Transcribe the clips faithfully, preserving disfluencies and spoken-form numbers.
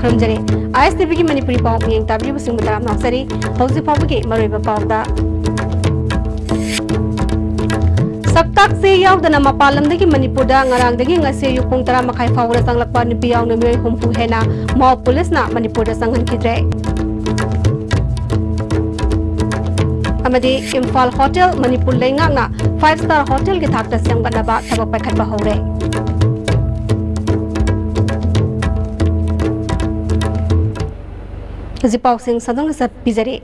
ꯈꯨꯔꯨꯝꯖꯔꯤ꯫ ꯑꯥꯏ ꯑꯦꯁ T ꯚꯤꯒꯤ ꯃꯅꯤꯄꯨꯔꯤ ꯄꯥꯎ ꯃꯤꯠꯌꯦꯡ ꯇꯥꯕꯤꯔꯤꯕꯁꯤꯡꯕꯨ ꯇꯔꯥꯝꯅ ꯑꯣꯛꯆꯔꯤ꯫ ꯍꯧꯖꯤꯛ ꯐꯥꯎꯕꯒꯤ ꯃꯔꯨꯑꯣꯏꯕ ꯄꯥꯎꯗ, ꯁꯛꯇꯥꯛ ꯆꯦ ꯌꯥꯎꯗꯅ ꯃꯄꯥꯟ ꯂꯝꯗꯒꯤ ꯃꯅꯤꯄꯨꯔꯗ ꯉꯔꯥꯡꯗꯒꯤ ꯉꯁꯤ ꯑꯌꯨꯛ ꯄꯨꯡ ꯇꯔꯥ ꯃꯈꯥꯏ ꯐꯥꯎꯕꯗ ꯆꯪꯂꯛꯄ ꯅꯨꯄꯤ ꯌꯥꯎꯅ ꯃꯤꯑꯣꯏ ꯍꯨꯝꯐꯨ ꯍꯦꯟꯅ ꯃꯥꯎ ꯄꯨꯂꯤꯁꯅ ꯃꯅꯤꯄꯨꯔꯗ ꯆꯪꯍꯟꯈꯤꯗ꯭ꯔꯦ꯫ ꯑꯃꯗꯤ ꯏꯝꯐꯥꯜ ꯍꯣꯇꯦꯜ ꯃꯅꯤꯄꯨꯔ ꯂꯩꯉꯥꯛꯅ five star hotel ꯒꯤ ꯊꯥꯛꯇ ꯁꯦꯝꯒꯠꯅꯕ ꯊꯕꯛ ꯄꯥꯏꯈꯠꯄ ꯍꯧꯔꯦ꯫ ꯍꯧꯖꯤꯛ ꯄꯥꯎꯁꯤꯡ ꯁꯟꯗꯣꯛꯅ ꯆꯠꯄꯤꯖꯔꯤ꯫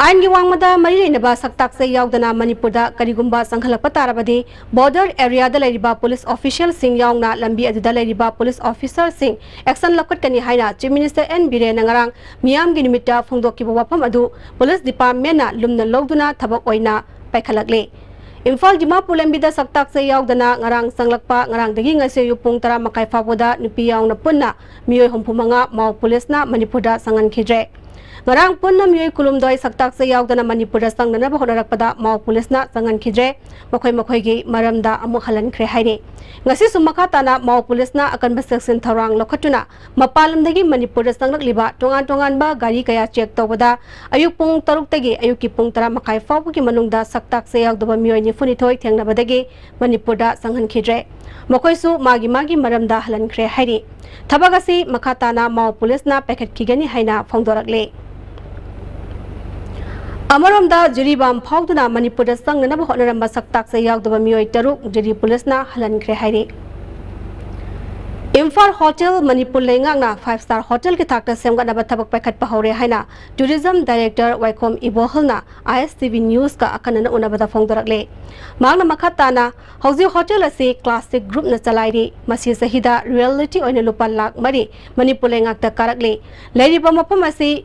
ꯑꯥꯏꯟꯒꯤ ꯋꯥꯡꯃꯗ ꯃꯔꯤ ꯂꯩꯅꯕ ꯁꯛꯇꯥꯛ ꯆꯦ ꯌꯥꯎꯗꯅ ꯃꯅꯤꯄꯨꯔꯗ ꯀꯔꯤꯒꯨꯝꯕ ꯆꯪꯍꯜꯂꯛꯄ ꯇꯥꯔꯕꯗꯤ, border area ꯗ ꯂꯩꯔꯤꯕ police official ꯁꯤꯡ ꯌꯥꯎꯅ ꯂꯝꯕꯤ ꯑꯗꯨꯗ ꯂꯩꯔꯤꯕ police officer ꯁꯤꯡ action ꯂꯧꯈꯠꯀꯅꯤ ꯍꯥꯏꯅ Chief Minister ꯑꯦꯟ ꯕꯤꯔꯦꯟꯅ ꯉꯔꯥꯡ ꯃꯤꯌꯥꯝꯒꯤ ꯅꯨꯃꯤꯠꯇ ꯐꯣꯡꯗꯣꯛꯈꯤꯕ ꯋꯥꯐꯝ ꯑꯗꯨ police department ꯅ ꯂꯨꯝꯅ ꯂꯧꯗꯨꯅ ꯊꯕꯛ ꯑꯣꯏꯅ ꯄꯥꯏꯈꯠꯂꯛꯂꯤ꯫ ꯏꯝꯐꯥꯜ ꯗꯤꯃꯥꯄꯨꯔ ꯂꯝꯕꯤꯗ ꯁꯛꯇꯥꯛ ꯆꯦ ꯌꯥꯎꯗꯅ ꯉꯔꯥꯡ ꯆꯪꯂꯛꯄ, ꯉꯔꯥꯡꯗꯒꯤ ꯉꯁꯤ ꯑꯌꯨꯛ ꯄꯨꯡ ꯇꯔꯥ ꯃꯈꯥꯏ ꯐꯥꯎꯕꯗ ꯅꯨꯄꯤ ꯌꯥꯎꯅ ꯄꯨꯟꯅ ꯃꯤꯑꯣꯏ ꯍꯨꯝꯐꯨ ꯃꯉꯥ ꯃꯥꯎ ꯄꯨꯂꯤꯁꯅ ꯃꯅꯤꯄꯨꯔꯗ ꯆꯪꯍꯟꯈꯤꯗ꯭ꯔꯦ꯫ ꯉꯔꯥꯡ ꯄꯨꯟꯅ ꯃꯤꯑꯣꯏ ꯀꯨꯟꯍꯨꯝꯗꯣꯏ ꯁꯛꯇꯥꯛ ꯆꯦ ꯌꯥꯎꯗꯅ ꯃꯅꯤꯄꯨꯔꯗ ꯆꯪꯅꯅꯕ ꯍꯣꯠꯅꯔꯛꯄꯗ ꯃꯥꯎ ꯄꯨꯂꯤꯁꯅ ꯆꯪꯍꯟꯈꯤꯗ꯭ꯔꯦ꯫ ꯃꯈꯣꯏ ꯃꯈꯣꯏꯒꯤ ꯃꯔꯝꯗ ꯑꯃꯨꯛ ꯍꯜꯍꯟꯈ꯭ꯔꯦ ꯍꯥꯏꯔꯤ꯫ ꯉꯁꯤꯁꯨ ꯃꯈꯥ ꯇꯥꯅ ꯃꯥꯎ ꯄꯨꯂꯤꯁꯅ ꯑꯀꯟꯕ ꯆꯦꯛꯁꯤꯟ ꯊꯧꯔꯥꯡ ꯂꯧꯈꯠꯇꯨꯅ ꯃꯄꯥꯟ ꯂꯝꯗꯒꯤ ꯃꯅꯤꯄꯨꯔꯗ ꯆꯪꯂꯛꯂꯤꯕ ꯇꯣꯉꯥꯟ ꯇꯣꯉꯥꯟꯕ ꯒꯥꯔꯤ ꯀꯌꯥ check ꯇꯧꯕꯗ ꯑꯌꯨꯛ ꯄꯨꯡ ꯇꯔꯨꯛꯇꯒꯤ ꯑꯌꯨꯛꯀꯤ ꯄꯨꯡ ꯇꯔꯥ ꯃꯈꯥꯏ ꯐꯥꯎꯕꯒꯤ ꯃꯅꯨꯡꯗ ꯁꯛꯇꯥꯛ ꯆꯦ ꯌꯥꯎꯗꯕ ꯃꯤꯑꯣꯏ ꯅꯤꯐꯨꯅꯤꯊꯣꯏ ꯊꯦꯡꯅꯕꯗꯒꯤ ꯃꯅꯤꯄꯨꯔꯗ ꯆꯪꯍꯟꯈꯤꯗ꯭ꯔꯦ꯫ ꯃꯈꯣꯏꯁꯨ ꯃꯥꯒꯤ ꯃꯥꯒꯤ ꯃꯔꯝꯗ ꯍꯜꯍꯟꯈ꯭ꯔꯦ ꯍꯥꯏꯔꯤ꯫ ꯊꯕꯛ ꯑꯁꯤ ꯃꯈꯥ ꯇꯥꯅ ꯃꯥꯎ ꯄꯨꯂꯤꯁꯅ ꯄꯥꯏꯈꯠꯈꯤꯒꯅꯤ ꯍꯥꯏꯅ ꯐꯣꯡꯗꯣꯔꯛꯂꯤ꯫ ꯑꯃꯔꯣꯝꯗ, ꯖꯤꯔꯤꯕꯥꯝ ꯐꯥꯎꯗꯨꯅ ꯃꯅꯤꯄꯨꯔꯗ ꯆꯪꯅꯅꯕ ꯍꯣꯠꯅꯔꯝꯕ ꯁꯛꯇꯥꯛ ꯆꯦ ꯌꯥꯎꯗꯕ ꯃꯤꯑꯣꯏ ꯇꯔꯨꯛ ꯖꯤꯔꯤ ꯄꯨꯂꯤꯁꯅ ꯍꯜꯍꯟꯈ꯭ꯔꯦ ꯍꯥꯏꯔꯤ꯫ ꯏꯝꯐꯥꯜ ꯍꯣꯇꯦꯜ ꯃꯅꯤꯄꯨꯔ ꯂꯩꯉꯥꯛꯅ five star hotel ꯒꯤ ꯊꯥꯛꯇ ꯁꯦꯝꯒꯠꯅꯕ ꯊꯕꯛ ꯄꯥꯏꯈꯠꯄ ꯍꯧꯔꯦ ꯍꯥꯏꯅ Tourism Director ꯋꯥꯏꯈꯣꯝ ꯏꯕꯣꯍꯜꯅ ꯑꯥꯏ ꯑꯦꯁ ꯇꯤ ꯚꯤ News ꯀ ꯑꯈꯟꯅꯅ ꯎꯅꯕꯗ ꯐꯣꯡꯗꯣꯔꯛꯂꯤ꯫ ꯃꯍꯥꯛꯅ ꯃꯈꯥ ꯇꯥꯅ, ꯍꯧꯖꯤꯛ ꯍꯣꯇꯦꯜ ꯑꯁꯤ classic group ꯅ ꯆꯂꯥꯏꯔꯤ꯫ ꯃꯁꯤ ꯆꯍꯤꯗ royalty ꯑꯣꯏꯅ ꯂꯨꯄꯥ ꯂꯥꯈ ꯃꯔꯤ ꯃꯅꯤꯄꯨꯔ ꯂꯩꯉꯥꯛꯇ ꯀꯥꯔꯛꯂꯤ꯫ ꯂꯩꯔꯤꯕ ꯃꯐꯝ ꯑꯁꯤ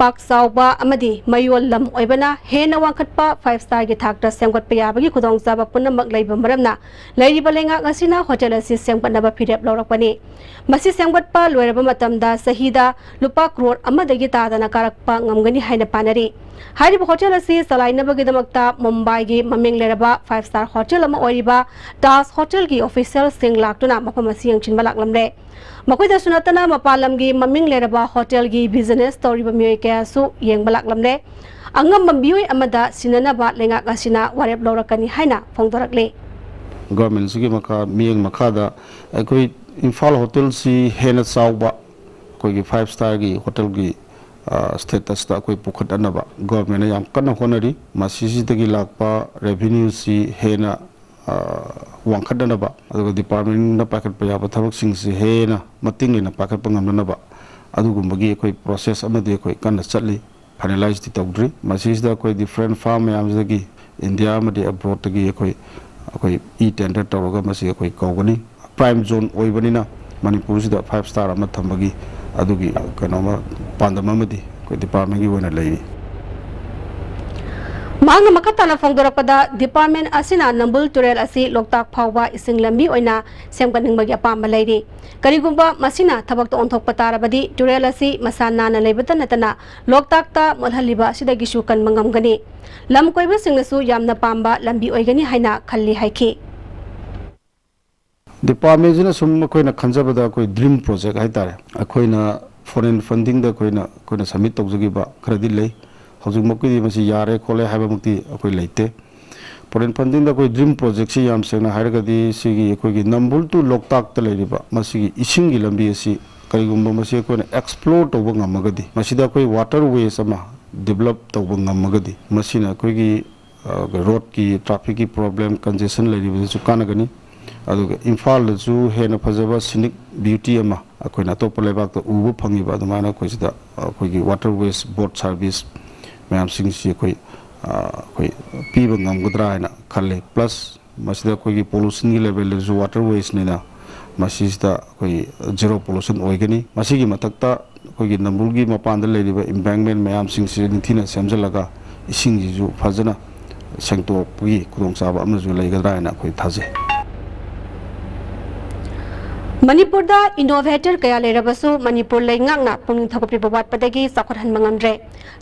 ꯄꯥꯛ ꯆꯥꯎꯕ ꯑꯃꯗꯤ ꯃꯌꯣꯜ ꯂꯝ ꯑꯣꯏꯕꯅ ꯍꯦꯟꯅ ꯋꯥꯡꯈꯠꯄ five star ꯒꯤ ꯊꯥꯛꯇ ꯁꯦꯝꯒꯠꯄ ꯌꯥꯕꯒꯤ ꯈꯨꯗꯣꯡꯆꯥꯕ ꯄꯨꯝꯅꯃꯛ ꯂꯩꯕ ꯃꯔꯝꯅ ꯂꯩꯔꯤꯕ ꯂꯩꯉꯥꯛ ꯑꯁꯤꯅ ꯍꯣꯇꯦꯜ ꯑꯁꯤ ꯁꯦꯝꯒꯠꯅꯕ ꯐꯤꯔꯦꯞ ꯂꯧꯔꯛꯄꯅꯤ꯫ ꯃꯁꯤ ꯁꯦꯝꯒꯠꯄ ꯂꯣꯏꯔꯕ ꯃꯇꯝꯗ ꯆꯍꯤꯗ ꯂꯨꯄꯥ ꯀ꯭ꯔꯣꯔ ꯑꯃꯗꯒꯤ ꯇꯥꯗꯅ ꯀꯥꯔꯛꯄ ꯉꯝꯒꯅꯤ ꯍꯥꯏꯅ ꯄꯥꯅꯔꯤ꯫ ꯍꯥꯏꯔꯤꯕ ꯍꯣꯇꯦꯜ ꯑꯁꯤ ꯆꯂꯥꯏꯅꯕꯒꯤꯗꯃꯛꯇ ꯃꯨꯝꯕꯥꯏꯒꯤ ꯃꯃꯤꯡ ꯂꯩꯔꯕ five star hotel ꯑꯃ ꯑꯣꯏꯔꯤꯕ ꯇꯥꯖ ꯍꯣꯇꯦꯜꯒꯤ officialꯁꯤꯡ ꯂꯥꯛꯇꯨꯅ ꯃꯐꯝ ꯑꯁꯤ ꯌꯦꯡꯁꯤꯟꯕ ꯂꯥꯛꯂꯝꯂꯦ꯫ ꯃꯈꯣꯏꯗꯁꯨ ꯅꯠꯇꯅ ꯃꯄꯥꯟ ꯂꯝꯒꯤ ꯃꯃꯤꯡ ꯂꯩꯔꯕ ꯍꯣꯇꯦꯜꯒꯤ business ꯇꯧꯔꯤꯕ ꯃꯤꯑꯣꯏ ꯀꯌꯥꯁꯨ ꯌꯦꯡꯕ ꯂꯥꯛꯂꯝꯂꯦ꯫ ꯑꯉꯝꯕ ꯃꯤꯑꯣꯏ ꯑꯃꯗ ꯁꯤꯟꯅꯅꯕ ꯂꯩꯉꯥꯛ ꯑꯁꯤꯅ ꯋꯥꯔꯦꯞ ꯂꯧꯔꯛꯀꯅꯤ ꯍꯥꯏꯅ ꯐꯣꯡꯗꯣꯔꯛꯂꯤ꯫ Governmentꯁꯤꯒꯤ ꯃꯈꯥ, ꯃꯤꯠꯌꯦꯡ ꯃꯈꯥꯗ ꯑꯩꯈꯣꯏ ꯏꯝꯐꯥꯜ ꯍꯣꯇꯦꯜꯁꯤ ꯍꯦꯟꯅ ꯆꯥꯎꯕ ꯑꯩꯈꯣꯏꯒꯤ five starꯒꯤ ꯍꯣꯇꯦꯜꯒꯤ, ꯑ, statusꯇ ꯑꯩꯈꯣꯏ ꯄꯨꯈꯠꯅꯅꯕ governmentꯅ ꯌꯥꯝ ꯀꯟꯅ ꯍꯣꯠꯅꯔꯤ꯫ ꯃꯁꯤꯁꯤꯗꯒꯤ ꯂꯥꯛꯄ revenueꯁꯤ ꯍꯦꯟꯅ, ꯑ, ꯋꯥꯡꯈꯠꯅꯅꯕ, ꯑꯗꯨꯒ departmentꯅ ꯄꯥꯏꯈꯠꯄ ꯌꯥꯕ ꯊꯕꯛꯁꯤꯡꯁꯤ ꯍꯦꯟꯅ ꯃꯇꯤꯡ ꯂꯩꯅ ꯄꯥꯏꯈꯠꯄ ꯉꯝꯅꯅꯕ ꯑꯗꯨꯒꯨꯝꯕꯒꯤ ꯑꯩꯈꯣꯏ process ꯑꯃꯗꯤ ꯑꯩꯈꯣꯏ ꯀꯟꯅ ꯆꯠꯂꯤ꯫ Finalizeꯇꯤ ꯇꯧꯗ꯭ꯔꯤ꯫ ꯃꯁꯤꯁꯤꯗ ꯑꯩꯈꯣꯏ different firm ꯃꯌꯥꯝꯁꯤꯗꯒꯤ India ꯑꯃꯗꯤ abroadꯇꯒꯤ ꯑꯩꯈꯣꯏ, ꯑꯩꯈꯣꯏ e-tender ꯇꯧꯔꯒ ꯃꯁꯤ ꯑꯩꯈꯣꯏ ꯀꯧꯒꯅꯤ꯫ Prime zone ꯑꯣꯏꯕꯅꯤꯅ ꯃꯅꯤꯄꯨꯔꯁꯤꯗ five star ꯑꯃ ꯊꯝꯕꯒꯤ ꯑꯗꯨꯒꯤ ꯀꯩꯅꯣꯃ ꯄꯥꯟꯗꯝ ꯑꯃꯗꯤ ꯑꯩꯈꯣꯏ departmentꯀꯤ ꯑꯣꯏꯅ ꯂꯩꯔꯤ꯫ ꯃꯍꯥꯛꯅ ꯃꯈꯥ ꯇꯥꯅ ꯐꯣꯡꯗꯣꯔꯛꯄꯗ, department ꯑꯁꯤꯅ ꯅꯝꯕꯨꯜ ꯇꯨꯔꯦꯜ ꯑꯁꯤ ꯂꯣꯛꯇꯥꯛ ꯐꯥꯎꯕ ꯏꯁꯤꯡ ꯂꯝꯕꯤ ꯑꯣꯏꯅ ꯁꯦꯝꯒꯠꯅꯤꯡꯕꯒꯤ ꯑꯄꯥꯝꯕ ꯂꯩꯔꯤ꯫ ꯀꯔꯤꯒꯨꯝꯕ ꯃꯁꯤꯅ ꯊꯕꯛꯇ ꯑꯣꯟꯊꯣꯛꯄ ꯇꯥꯔꯕꯗꯤ, ꯇꯨꯔꯦꯜ ꯑꯁꯤ ꯃꯁꯥ ꯅꯥꯟꯅ ꯂꯩꯕꯇ ꯅꯠꯇꯅ ꯂꯣꯛꯇꯥꯛꯇ ꯃꯣꯠꯍꯜꯂꯤꯕ ꯑꯁꯤꯗꯒꯤꯁꯨ ꯀꯟꯕ ꯉꯝꯒꯅꯤ꯫ ꯂꯝ ꯀꯣꯏꯕꯁꯤꯡꯅꯁꯨ ꯌꯥꯝꯅ ꯄꯥꯝꯕ ꯂꯝꯕꯤ ꯑꯣꯏꯒꯅꯤ ꯍꯥꯏꯅ ꯈꯜꯂꯤ ꯍꯥꯏꯈꯤ꯫ Departmentꯁꯤꯅ ꯁꯨꯝ ꯑꯩꯈꯣꯏꯅ ꯈꯟꯖꯕꯗ ꯑꯩꯈꯣꯏ dream project ꯍꯥꯏꯇꯥꯔꯦ꯫ ꯑꯩꯈꯣꯏꯅ foreign fundingꯗ ꯑꯩꯈꯣꯏꯅ, ꯑꯩꯈꯣꯏꯅ submit ꯇꯧꯖꯈꯤꯕ ꯈꯔꯗꯤ ꯂꯩ꯫ ꯍꯧꯖꯤꯛꯃꯛꯀꯤꯗꯤ ꯃꯁꯤ ꯌꯥꯔꯦ ꯈꯣꯠꯂꯦ ꯍꯥꯏꯕꯃꯛꯇꯤ ꯑꯩꯈꯣꯏ ꯂꯩꯇꯦ꯫ Foreign fundingꯗ ꯑꯩꯈꯣꯏ dream projectꯁꯤ ꯌꯥꯝ ꯁꯦꯡꯅ ꯍꯥꯏꯔꯒꯗꯤ ꯁꯤꯒꯤ ꯑꯩꯈꯣꯏꯒꯤ ꯅꯝꯕꯨꯜ to ꯂꯣꯛꯇꯥꯛꯇ ꯂꯩꯔꯤꯕ ꯃꯁꯤꯒꯤ ꯏꯁꯤꯡꯒꯤ ꯂꯝꯕꯤ ꯑꯁꯤ ꯀꯔꯤꯒꯨꯝꯕ ꯃꯁꯤ ꯑꯩꯈꯣꯏꯅ explore ꯇꯧꯕ ꯉꯝꯃꯒꯗꯤ, ꯃꯁꯤꯗ ꯑꯩꯈꯣꯏ waterways ꯑꯃ develop ꯇꯧꯕ ꯉꯝꯃꯒꯗꯤ, ꯃꯁꯤꯅ ꯑꯩꯈꯣꯏꯒꯤ ꯑ, roadꯀꯤ trafficꯀꯤ problem, congestion ꯂꯩꯔꯤꯕꯗꯁꯨ ꯀꯥꯟꯅꯒꯅꯤ꯫ ꯑꯗꯨꯒ ꯏꯝꯐꯥꯜꯗꯁꯨ ꯍꯦꯟꯅ ꯐꯖꯕ scenic beauty ꯑꯃ ꯑꯩꯈꯣꯏꯅ ꯑꯇꯣꯞꯄ ꯂꯩꯕꯥꯛꯇ ꯎꯕ ꯐꯪꯉꯤꯕ ꯑꯗꯨꯃꯥꯏꯅ ꯑꯩꯈꯣꯏ ꯁꯤꯗ, ꯑ, ꯑꯩꯈꯣꯏꯒꯤ waterways boat service ꯃꯌꯥꯝꯁꯤꯡꯁꯤ ꯑꯩꯈꯣꯏ, ꯑ, ꯑꯩꯈꯣꯏ ꯄꯤꯕ ꯉꯝꯒꯗ꯭ꯔꯥ ꯍꯥꯏꯅ ꯈꯜꯂꯤ꯫ Plus ꯃꯁꯤꯗ ꯑꯩꯈꯣꯏꯒꯤ pollutionꯒꯤ levelꯗꯁꯨ waterwaysꯅꯤꯅ ꯃꯁꯤꯁꯤꯗ ꯑꯩꯈꯣꯏ zero pollution ꯑꯣꯏꯒꯅꯤ꯫ ꯃꯁꯤꯒꯤ ꯃꯊꯛꯇ ꯑꯩꯈꯣꯏꯒꯤ ꯅꯝꯕꯨꯜꯒꯤ ꯃꯄꯥꯟꯗ ꯂꯩꯔꯤꯕ embankment ꯃꯌꯥꯝꯁꯤꯡꯁꯤ ꯅꯤꯡꯊꯤꯅ ꯁꯦꯝꯖꯤꯜꯂꯒ ꯏꯁꯤꯡꯁꯤꯁꯨ ꯐꯖꯅ ꯁꯦꯡꯇꯣꯛꯄꯒꯤ ꯈꯨꯗꯣꯡꯆꯥꯕ ꯑꯃꯁꯨ ꯂꯩꯒꯗ꯭ꯔꯥ ꯍꯥꯏꯅ ꯑꯩꯈꯣꯏ ꯊꯥꯖꯩ꯫ ꯃꯅꯤꯄꯨꯔꯗ innovator ꯀꯌꯥ ꯂꯩꯔꯕꯁꯨ ꯃꯅꯤꯄꯨꯔ ꯂꯩꯉꯥꯛꯅ ꯄꯨꯛꯅꯤꯡ ꯊꯧꯒꯠꯄꯤꯕ ꯋꯥꯠꯄꯗꯒꯤ ꯆꯥꯎꯈꯠꯍꯟꯕ ꯉꯝꯗ꯭ꯔꯦ꯫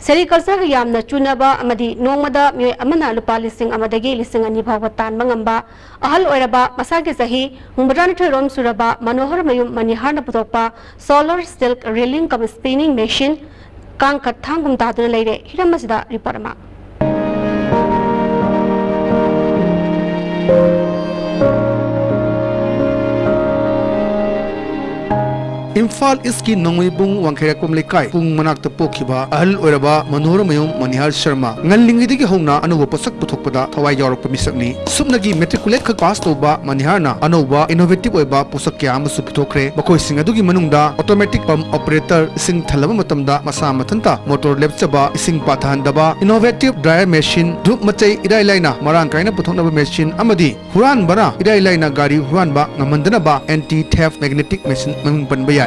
Sericultureꯒ ꯌꯥꯝꯅ ꯆꯨꯅꯕ ꯑꯃꯗꯤ ꯅꯣꯡꯃꯗ ꯃꯤꯑꯣꯏ ꯑꯃꯅ ꯂꯨꯄꯥ ꯂꯤꯁꯤꯡ ꯑꯃꯗꯒꯤ ꯂꯤꯁꯤꯡ ꯑꯅꯤ ꯐꯥꯎꯕ ꯇꯥꯟꯕ ꯉꯝꯕ ꯑꯍꯜ ꯑꯣꯏꯔꯕ ꯃꯁꯥꯒꯤ ꯆꯍꯤ ꯍꯨꯝꯐꯨꯇꯔꯥꯅꯤꯊꯣꯏ ꯔꯣꯝ ꯁꯨꯔꯕ ꯃꯅꯣꯍꯔ ꯃꯌꯨꯝ ꯃꯅꯤꯍꯥꯔꯅ ꯄꯨꯊꯣꯛꯄ solar silk reeling cum spinning machine ꯀꯥꯡꯈꯠ ꯊꯥꯡꯒꯨꯝ ꯇꯥꯗꯨꯅ ꯂꯩꯔꯦ꯫ ꯍꯤꯔꯝ ꯑꯁꯤꯗ report ꯑꯃ꯫ ꯏꯝꯐꯥꯜ ꯏꯁꯀꯤ ꯅꯣꯡꯃꯩꯕꯨꯡ ꯋꯥꯡꯈꯩꯔꯥꯛꯄꯝ ꯂꯩꯀꯥꯏ ꯄꯨꯡ ꯃꯅꯥꯛꯇ ꯄꯣꯛꯈꯤꯕ ꯑꯍꯜ ꯑꯣꯏꯔꯕ ꯃꯅꯣꯍꯔꯃꯌꯨꯝ ꯃꯅꯤꯍꯥꯔ ꯁꯔꯃ ꯉꯜꯂꯤꯉꯩꯗꯒꯤ ꯍꯧꯅ ꯑꯅꯧꯕ ꯄꯣꯠꯁꯛ ꯄꯨꯊꯣꯛꯄꯗ ꯊꯋꯥꯏ ꯌꯥꯎꯔꯛꯄ ꯃꯤꯁꯛꯅꯤ꯫ ꯁꯨꯞꯅꯒꯤ matriculate ꯈꯛ pass ꯇꯧꯕ ꯃꯅꯤꯍꯥꯔꯅ ꯑꯅꯧꯕ innovative ꯑꯣꯏꯕ ꯄꯣꯠꯁꯛ ꯀꯌꯥ ꯑꯃꯁꯨ ꯄꯨꯊꯣꯛꯈ꯭ꯔꯦ꯫ ꯃꯈꯣꯏꯁꯤꯡ ꯑꯗꯨꯒꯤ ꯃꯅꯨꯡꯗ automatic pump operator, ꯏꯁꯤꯡ ꯊꯜꯂꯕ ꯃꯇꯝꯗ ꯃꯁꯥ ꯃꯊꯟꯇ motor ꯂꯦꯞꯆꯕ, ꯏꯁꯤꯡ ꯄꯥꯊꯍꯟꯗꯕ innovative dryer machine, ꯙꯨꯞ ꯃꯆꯩ ꯏꯔꯥꯏ ꯂꯥꯏꯅ ꯃꯔꯥꯡ ꯀꯥꯏꯅ ꯄꯨꯊꯣꯛꯅꯕ machine ꯑꯃꯗꯤ ꯍꯨꯔꯥꯟꯕꯅ ꯏꯔꯥꯏ ꯂꯥꯏꯅ ꯒꯥꯔꯤ ꯍꯨꯔꯥꯟꯕ ꯉꯝꯍꯟꯗꯅꯕ anti theft magnetic machine ꯃꯃꯤꯡ ꯄꯟꯕ ꯌꯥꯏ꯫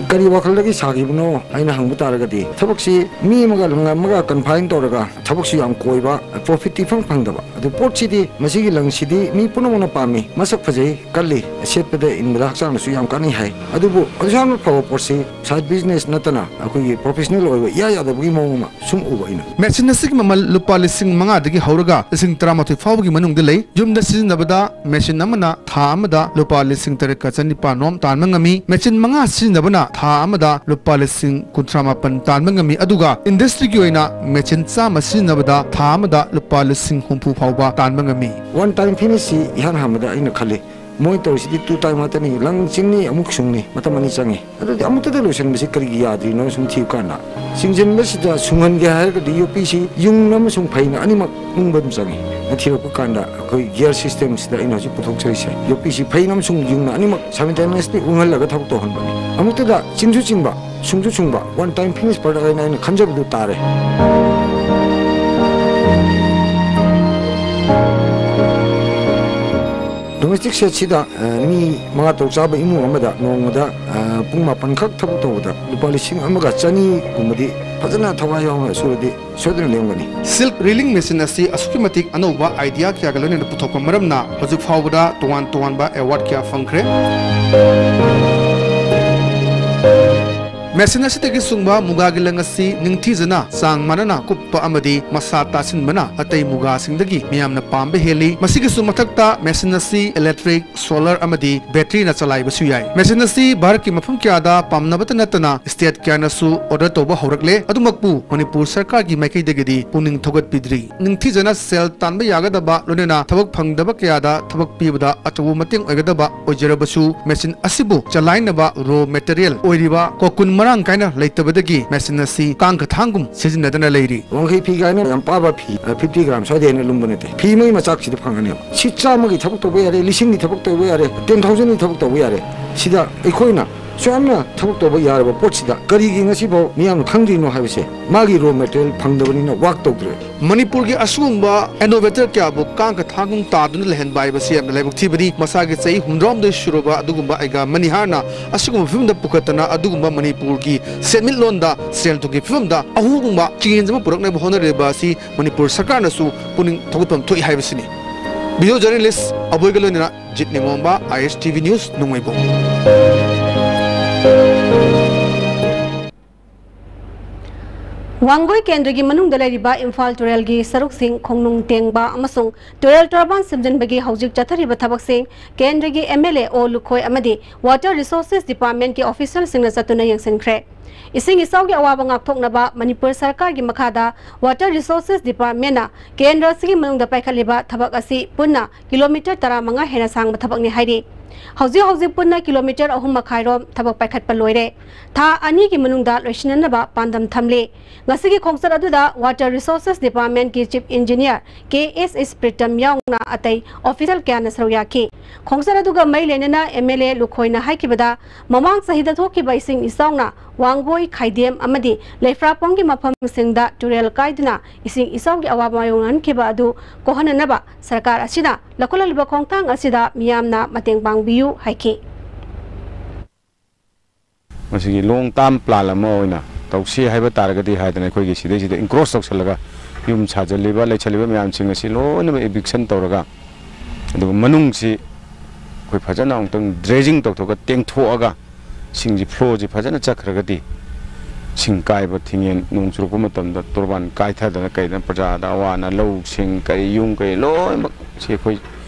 ꯀꯔꯤ ꯋꯥꯈꯜꯗꯒꯤ ꯁꯥꯈꯤꯕꯅꯣ ꯍꯥꯏꯅ ꯍꯪꯕ ꯇꯥꯔꯒꯗꯤ, ꯊꯕꯛꯁꯤ ꯃꯤ ꯑꯃꯒ ꯂꯝ ꯑꯃꯒ confine ꯇꯧꯔꯒ ꯊꯕꯛꯁꯨ ꯌꯥꯝ ꯀꯣꯏꯕ, profit ꯏꯐꯪ ꯐꯪꯗꯕ꯫ ꯑꯗꯨ ꯄꯣꯠꯁꯤꯗꯤ, ꯃꯁꯤꯒꯤ ꯂꯪꯁꯤꯗꯤ ꯃꯤ ꯄꯨꯝꯅꯃꯛꯅ ꯄꯥꯝꯃꯤ, ꯃꯁꯛ ꯐꯖꯩ, ꯀꯜꯂꯤ, ꯁꯦꯠꯄꯗ ꯏꯟꯕꯗ ꯍꯛꯆꯥꯡꯗꯁꯨ ꯌꯥꯝ ꯀꯥꯟꯅꯩ ꯍꯥꯏ꯫ ꯑꯗꯨꯕꯨ ꯑꯗꯨ ꯌꯥꯝꯅ ꯐꯕ ꯄꯣꯠꯁꯤ side business ꯅꯠꯇꯅ ꯑꯩꯈꯣꯏꯒꯤ professional ꯑꯣꯏꯕ ꯏꯌꯥ ꯌꯥꯗꯕꯒꯤ ꯃꯑꯣꯡ ꯑꯃ ꯁꯨꯝ ꯎꯕ ꯑꯩꯅ꯫ Machine ꯑꯁꯤꯒꯤ ꯃꯃꯜ ꯂꯨꯄꯥ ꯂꯤꯁꯤꯡ ꯃꯉꯥꯗꯒꯤ ꯍꯧꯔꯒ ꯂꯤꯁꯤꯡ ꯇꯔꯥꯃꯥꯊꯣꯏ ꯐꯥꯎꯕꯒꯤ ꯃꯅꯨꯡꯗ ꯂꯩ꯫ ꯌꯨꯝꯗ ꯁꯤꯖꯤꯟꯅꯕꯗ machine ꯑꯃꯅ ꯊꯥ ꯑꯃꯗ ꯂꯨꯄꯥ ꯂꯤꯁꯤꯡ ꯇꯔꯦꯠꯀ ꯆꯅꯤꯄꯥꯟ ꯔꯣꯝ ꯇꯥꯟꯕ ꯉꯝꯃꯤ꯫ Machine ꯃꯉꯥ ꯁꯤꯖꯤꯟꯅꯕꯅ ꯊꯥ ꯑꯃꯗ ꯂꯨꯄꯥ ꯂꯤꯁꯤꯡ ꯀꯨꯟꯊ꯭ꯔꯥ ꯃꯥꯄꯟ ꯇꯥꯟꯕ ꯉꯝꯃꯤ꯫ ꯑꯗꯨꯒ industryꯒꯤ ꯑꯣꯏꯅ machine ꯆꯥꯝꯃ ꯁꯤꯖꯤꯟꯅꯕꯗ ꯊꯥ ꯑꯃꯗ ꯂꯨꯄꯥ ꯂꯤꯁꯤꯡ ꯍꯨꯝꯐꯨ ꯐꯥꯎꯕ ꯇꯥꯟꯕ ꯉꯝꯃꯤ꯫ One time finishꯁꯤ ꯏꯍꯥꯟ ꯍꯥꯟꯕꯗ ꯑꯩꯅ ꯈꯜꯂꯤ, ꯃꯣꯏ ꯇꯧꯔꯤꯁꯤꯗꯤ two time ꯉꯥꯛꯇꯅꯤ, ꯂꯪ ꯆꯤꯡꯅꯤ, ꯑꯃꯨꯛ ꯁꯨꯡꯅꯤ, ꯃꯇꯝ ꯑꯅꯤ ꯆꯪꯉꯤ꯫ ꯑꯗꯨꯗꯤ ꯑꯃꯨꯛꯇꯗ ꯂꯣꯏꯁꯤꯟꯕꯁꯤ ꯀꯔꯤꯒꯤ ꯌꯥꯗ꯭ꯔꯤꯅꯣ ꯁꯨꯝ ꯊꯤꯕ ꯀꯥꯟꯗ, ꯆꯤꯡꯁꯤꯟꯕꯁꯤꯗ ꯁꯨꯡꯍꯟꯒꯦ ꯍꯥꯏꯔꯒꯗꯤ ꯌꯣꯠꯄꯤꯁꯤ ꯌꯨꯡ ꯑꯃꯁꯨꯡ ꯐꯩꯅ ꯑꯅꯤꯃꯛ ꯎꯪꯕ ꯑꯗꯨꯝ ꯆꯪꯉꯤ꯫ ꯊꯤꯔꯛꯄ ꯀꯥꯟꯗ ꯑꯩꯈꯣꯏ gear systemꯁꯤꯗ ꯑꯩꯅ ꯍꯧꯖꯤꯛ ꯄꯨꯊꯣꯛꯆꯔꯤꯁꯦ, ꯌꯣꯠꯄꯤꯁꯤ ꯐꯩꯅ ꯑꯃꯁꯨꯡ ꯌꯨꯡꯅ ꯑꯅꯤꯃꯛ simultaneously ꯎꯪꯍꯜꯂꯒ ꯊꯕꯛ ꯇꯧꯍꯟꯕꯅꯤ꯫ ꯑꯃꯨꯛꯇꯗ ꯆꯤꯡꯁꯨ ꯆꯤꯡꯕ, ꯁꯨꯡꯁꯨ ꯁꯨꯡꯕ, one time finish product ꯍꯥꯏꯅ ꯑꯩꯅ ꯈꯟꯖꯕꯗꯨ ꯇꯥꯔꯦ꯫ ꯗꯣꯃꯦꯁꯇꯤꯛ ꯁꯦꯠꯁꯤꯗ, ꯑ, ꯃꯤ ꯃꯉꯥ ꯇꯔꯨꯛ ꯆꯥꯕ ꯏꯃꯨꯡ ꯑꯃꯗ ꯅꯣꯡꯃꯗ, ꯑ, ꯄꯨꯡ ꯃꯥꯄꯟ ꯈꯛ ꯊꯕꯛ ꯇꯧꯕꯗ ꯂꯨꯄꯥ ꯂꯤꯁꯤꯡ ꯑꯃꯒ ꯆꯅꯤꯒꯨꯝꯕꯗꯤ ꯐꯖꯅ ꯊꯋꯥꯏ ꯌꯥꯎꯅ ꯁꯨꯔꯗꯤ ꯁꯣꯏꯗꯅ ꯂꯦꯝꯒꯅꯤ꯫ ꯁꯤꯜꯛ ꯔꯤꯂꯤꯡ ꯃꯦꯆꯤꯟ ꯑꯁꯤ ꯑꯁꯨꯛꯀꯤ ꯃꯇꯤꯛ ꯑꯅꯧꯕ ꯑꯥꯏꯗꯤꯌꯥ ꯀꯌꯥꯒ ꯂꯣꯏꯅꯅ ꯄꯨꯊꯣꯛꯄ ꯃꯔꯝꯅ ꯍꯧꯖꯤꯛ ꯐꯥꯎꯕꯗ ꯇꯣꯉꯥꯟ ꯇꯣꯉꯥꯟꯕ ꯑꯦꯋꯥꯔꯗ ꯀꯌꯥ ꯐꯪꯈ꯭ꯔꯦ꯫ ꯃꯦꯆꯤꯟ ꯑꯁꯤꯗꯒꯤ ꯁꯨꯡꯕ ꯃꯨꯒꯥꯒꯤ ꯂꯪ ꯑꯁꯤ ꯅꯤꯡꯊꯤꯖꯅ ꯆꯥꯡ ꯃꯥꯟꯅꯅ ꯀꯨꯞꯄ ꯑꯃꯗꯤ ꯃꯁꯥ ꯇꯥꯁꯤꯟꯕꯅ ꯑꯇꯩ ꯃꯨꯒꯥꯁꯤꯡꯗꯒꯤ ꯃꯤꯌꯥꯝꯅ ꯄꯥꯝꯕ ꯍꯦꯜꯂꯤ꯫ ꯃꯁꯤꯒꯤꯁꯨ ꯃꯊꯛꯇ ꯃꯦꯆꯤꯟ ꯑꯁꯤ ꯏꯂꯦꯛꯇ꯭ꯔꯤꯛ, ꯁꯣꯂꯔ ꯑꯃꯗꯤ ꯕꯦꯇ꯭ꯔꯤꯅ ꯆꯂꯥꯏꯕꯁꯨ ꯌꯥꯏ꯫ ꯃꯦꯆꯤꯟ ꯑꯁꯤ ꯚꯥꯔꯠꯀꯤ ꯃꯐꯝ ꯀꯌꯥꯗ ꯄꯥꯝꯅꯕꯇ ꯅꯠꯇꯅ ꯁ꯭ꯇꯦꯠ ꯀꯌꯥꯅꯁꯨ ꯑꯣꯔꯗꯔ ꯇꯧꯕ ꯍꯧꯔꯛꯂꯦ꯫ ꯑꯗꯨꯃꯛꯄꯨ ꯃꯅꯤꯄꯨꯔ ꯁꯔꯀꯥꯔꯒꯤ ꯃꯥꯏꯀꯩꯗꯒꯤꯗꯤ ꯄꯨꯛꯅꯤꯡ ꯊꯧꯒꯠꯄꯤꯗ꯭ꯔꯤ꯫ ꯅꯤꯡꯊꯤꯖꯅ ꯁꯦꯜ ꯇꯥꯟꯕ ꯌꯥꯒꯗꯕ, ꯂꯣꯏꯅꯅ ꯊꯕꯛ ꯐꯪꯗꯕ ꯀꯌꯥꯗ ꯊꯕꯛ ꯄꯤꯕꯗ ꯑꯆꯧꯕ ꯃꯇꯦꯡ ꯑꯣꯏꯒꯗꯕ ꯑꯣꯏꯖꯔꯕꯁꯨ, ꯃꯦꯆꯤꯟ ꯑꯁꯤꯕꯨ ꯆꯂꯥꯏꯅꯕ ꯔꯣ ꯃꯦꯇꯔꯤꯌꯦꯜ ꯑꯣꯏꯔꯤꯕ ꯀꯣꯀꯨꯟ ꯃꯔꯥꯡ ꯀꯥꯏꯅ ꯂꯩꯇꯕꯗꯒꯤ ꯃꯦꯆꯤꯟ ꯑꯁꯤ ꯀꯥꯡꯈꯊꯥꯡꯒꯨꯝ ꯁꯤꯖꯤꯟꯅꯗꯅ ꯂꯩꯔꯤ꯫ ꯋꯥꯡꯈꯩ ꯐꯤ ꯀꯥꯏꯅ ꯌꯥꯝ ꯄꯥꯕ ꯐꯤ, ꯑ, ꯐꯤꯐꯇꯤ ꯒ꯭ꯔꯥꯝ ꯁ꯭ꯋꯥꯏꯗꯩ ꯍꯦꯟꯅ ꯂꯨꯝꯕ ꯅꯠꯇꯦ꯫ ꯐꯤ ꯑꯃꯒꯤ ꯃꯆꯥꯛꯁꯤꯗ ꯐꯪꯒꯅꯦꯕ꯫ ꯁꯤ ꯆꯥꯝꯃꯒꯤ ꯊꯕꯛ ꯇꯧꯕ ꯌꯥꯔꯦ, ꯂꯤꯁꯤꯡꯒꯤ ꯊꯕꯛ ꯇꯧꯕ ꯌꯥꯔꯦ, ꯇꯦꯟ ꯊꯥꯎꯖꯟꯒꯤ ꯊꯕꯛ ꯇꯧꯕ ꯌꯥꯔꯦ꯫ ꯁꯤꯗ ꯑꯩꯈꯣꯏꯅ ꯁꯨꯌꯥꯝꯅ ꯊꯕꯛ ꯇꯧꯕ ꯌꯥꯔꯕ ꯄꯣꯠꯁꯤꯗ ꯀꯔꯤꯒꯤ ꯉꯁꯤꯐꯥꯎ ꯃꯤꯌꯥꯝꯅ ꯈꯪꯗ꯭ꯔꯤꯅꯣ ꯍꯥꯏꯕꯁꯦ, ꯃꯥꯒꯤ ꯔꯣ ꯃꯦꯇꯔꯤꯌꯦꯜ ꯐꯪꯗꯕꯅꯤꯅ ꯋꯥꯛ ꯇꯧꯗ꯭ꯔꯦ꯫ ꯃꯅꯤꯄꯨꯔꯒꯤ ꯑꯁꯤꯒꯨꯝꯕ ꯏꯅꯣꯚꯦꯇꯔ ꯀꯌꯥꯕꯨ ꯀꯥꯡꯈ ꯊꯥꯡꯒꯨꯝ ꯇꯥꯗꯨꯅ ꯂꯩꯍꯟꯕ ꯍꯥꯏꯕꯁꯤ ꯌꯥꯝꯅ ꯂꯥꯏꯕꯛ ꯊꯤꯕꯅꯤ꯫ ꯃꯁꯥꯒꯤ ꯆꯍꯤ ꯍꯨꯝꯗ꯭ꯔꯥꯍꯨꯝꯗꯣꯏ ꯁꯨꯔꯕ ꯑꯗꯨꯒꯨꯝꯕ ꯑꯩꯒꯥ ꯃꯅꯤꯍꯥꯔꯅ ꯑꯁꯤꯒꯨꯝꯕ ꯐꯤꯕꯝꯗ ꯄꯨꯈꯠꯇꯅ ꯑꯗꯨꯒꯨꯝꯕ ꯃꯅꯤꯄꯨꯔꯒꯤ ꯁꯦꯟꯃꯤꯠꯂꯣꯟꯗ ꯁꯦꯜ ꯊꯨꯝꯒꯤ ꯐꯤꯕꯝꯗ ꯑꯍꯣꯡꯕ ꯆꯦꯟꯖ ꯑꯃ ꯄꯨꯔꯛꯅꯕ ꯍꯣꯠꯅꯔꯤꯕ ꯑꯁꯤ ꯃꯅꯤꯄꯨꯔ ꯁꯔꯀꯥꯔꯅꯁꯨ ꯄꯨꯛꯅꯤꯡ ꯊꯧꯒꯠꯐꯝ ꯊꯣꯛꯏ ꯍꯥꯏꯕꯁꯤꯅꯤ꯫ ꯚꯤꯗꯤꯑꯣ ꯖꯔꯅꯦꯂꯤꯁ ꯑꯕꯣꯏꯒ ꯂꯣꯏꯅꯅ ꯖꯤꯠ ꯅꯤꯉꯣꯝꯕ, ꯑꯥꯏ ꯑꯦꯁ ꯇꯤ ꯚꯤ ꯅ꯭ꯌꯨꯁ, ꯅꯣꯡꯃꯩꯕꯨꯡ꯫ ꯋꯥꯡꯒꯣꯏ ꯀꯦꯟꯗ꯭ꯔꯒꯤ ꯃꯅꯨꯡꯗ ꯂꯩꯔꯤꯕ ꯏꯝꯐꯥꯜ ꯇꯨꯔꯦꯜꯒꯤ ꯁꯔꯨꯛꯁꯤꯡ ꯈꯣꯡꯅꯨꯡ ꯇꯦꯡꯕ ꯑꯃꯁꯨꯡ ꯇꯨꯔꯦꯜ ꯇꯣꯔꯕꯥꯟ ꯁꯦꯝꯖꯤꯟꯕꯒꯤ ꯍꯧꯖꯤꯛ ꯆꯠꯊꯔꯤꯕ ꯊꯕꯛꯁꯤꯡ ꯀꯦꯟꯗ꯭ꯔꯒꯤ ꯑꯦꯝ ꯑꯦꯜ ꯑꯦ ꯑꯣ ꯂꯨꯈꯣꯏ ꯑꯃꯗꯤ Water Resources Department ꯀꯤ official ꯁꯤꯡꯅ ꯆꯠꯇꯨꯅ ꯌꯦꯡꯁꯤꯟꯈ꯭ꯔꯦ꯫ ꯏꯁꯤꯡ ꯏꯆꯥꯎꯒꯤ ꯑꯋꯥꯕ ꯉꯥꯛꯊꯣꯛꯅꯕ ꯃꯅꯤꯄꯨꯔ ꯁꯔꯀꯥꯔꯒꯤ ꯃꯈꯥꯗ Water Resources Department ꯅ ꯀꯦꯟꯗ꯭ꯔ ꯑꯁꯤꯒꯤ ꯃꯅꯨꯡꯗ ꯄꯥꯏꯈꯠꯂꯤꯕ ꯊꯕꯛ ꯑꯁꯤ ꯄꯨꯟꯅ ꯀꯤꯂꯣꯃꯤꯇꯔ ꯇꯔꯥꯃꯉꯥ ꯍꯦꯟꯅ ꯁꯥꯡꯕ ꯊꯕꯛꯅꯤ ꯍꯥꯏꯔꯤ꯫ ꯍꯧꯖꯤꯛ ꯍꯧꯖꯤꯛ ꯄꯨꯟꯅ ꯀꯤꯂꯣꯃꯤꯇꯔ ꯑꯍꯨꯝ ꯃꯈꯥꯏꯔꯣꯝ ꯊꯕꯛ ꯄꯥꯏꯈꯠꯄ ꯂꯣꯏꯔꯦ꯫ ꯊꯥ ꯑꯅꯤꯒꯤ ꯃꯅꯨꯡꯗ ꯂꯣꯏꯁꯤꯟꯅꯅꯕ ꯄꯥꯟꯗꯝ ꯊꯝꯂꯤ꯫ ꯉꯁꯤꯒꯤ ꯈꯣꯡꯆꯠ ꯑꯗꯨꯗ Water Resources Department ꯀꯤ Chief Engineer ꯀꯦ ꯑꯦꯁ ꯑꯦꯁ ꯄ꯭ꯔꯤꯇꯝ ꯌꯥꯎꯅ ꯑꯇꯩ official ꯀꯌꯥꯅ ꯁꯔꯨꯛ ꯌꯥꯈꯤ꯫ ꯈꯣꯡꯆꯠ ꯑꯗꯨꯒ ꯃꯔꯤ ꯂꯩꯅꯅ ꯑꯦꯝ ꯑꯦꯜ ꯑꯦ ꯂꯨꯈꯣꯏꯅ ꯍꯥꯏꯈꯤꯕꯗ, ꯃꯃꯥꯡ ꯆꯍꯤꯗ ꯊꯣꯛꯈꯤꯕ ꯏꯁꯤꯡ ꯏꯆꯥꯎꯅ ꯋꯥꯡꯒꯣꯏ, ꯈꯥꯏꯗꯦꯝ ꯑꯃꯗꯤ ꯂꯩꯐ꯭ꯔꯥꯄꯣꯡꯒꯤ ꯃꯐꯝꯁꯤꯡꯗ ꯇꯨꯔꯦꯜ ꯀꯥꯏꯗꯨꯅ ꯏꯁꯤꯡ ꯏꯆꯥꯎꯒꯤ ꯑꯋꯥꯕ ꯃꯥꯌꯣꯛꯅꯍꯟꯈꯤꯕ ꯑꯗꯨ ꯀꯣꯛꯍꯟꯅꯅꯕ ꯁꯔꯀꯥꯔ ꯑꯁꯤꯅ ꯂꯧꯈꯠꯂꯛꯂꯤꯕ ꯈꯣꯡꯊꯥꯡ ꯑꯁꯤꯗ ꯃꯤꯌꯥꯝꯅ ꯃꯇꯦꯡ ꯄꯥꯡꯕꯤꯌꯨ ꯍꯥꯏꯈꯤ꯫ ꯃꯁꯤꯒꯤ long term plan ꯑꯃ ꯑꯣꯏꯅ ꯇꯧꯁꯤ ꯍꯥꯏꯕ ꯇꯥꯔꯒꯗꯤ ꯍꯥꯏꯗꯅ ꯑꯩꯈꯣꯏꯒꯤ ꯁꯤꯗꯩꯁꯤꯗ encroach ꯇꯧꯁꯜꯂꯒ ꯌꯨꯝ ꯁꯥꯖꯜꯂꯤꯕ, ꯂꯩꯁꯜꯂꯤꯕ ꯃꯌꯥꯝꯁꯤꯡ ꯑꯁꯤ ꯂꯣꯏꯅꯃꯛ eviction ꯇꯧꯔꯒ, ꯑꯗꯨꯒ ꯃꯅꯨꯡꯁꯤ ꯑꯩꯈꯣꯏ ꯐꯖꯅ ꯑꯃꯨꯛꯇꯪ dredging ꯇꯧꯊꯣꯛꯑꯒ ꯇꯦꯡꯊꯣꯛꯑꯒ, ꯏꯁꯤꯡꯁꯤ flow ꯁꯤ ꯐꯖꯅ ꯆꯠꯈ꯭ꯔꯒꯗꯤ, ꯏꯁꯤꯡ ꯀꯥꯏꯕ ꯊꯤꯡꯉꯦꯟ ꯅꯣꯡ ꯆꯨꯔꯛꯄ ꯃꯇꯝꯗ ꯇꯣꯔꯕꯥꯟ ꯀꯥꯏꯊꯗꯅ ꯀꯩꯗꯅ ꯄ꯭ꯔꯖꯥꯗ ꯑꯋꯥ ꯑꯅꯥ, ꯂꯧꯁꯤꯡ ꯀꯔꯤ ꯌꯨꯝ ꯀꯔꯤ ꯂꯣꯏꯅꯃꯛ ꯁꯤ ꯑꯩꯈꯣꯏ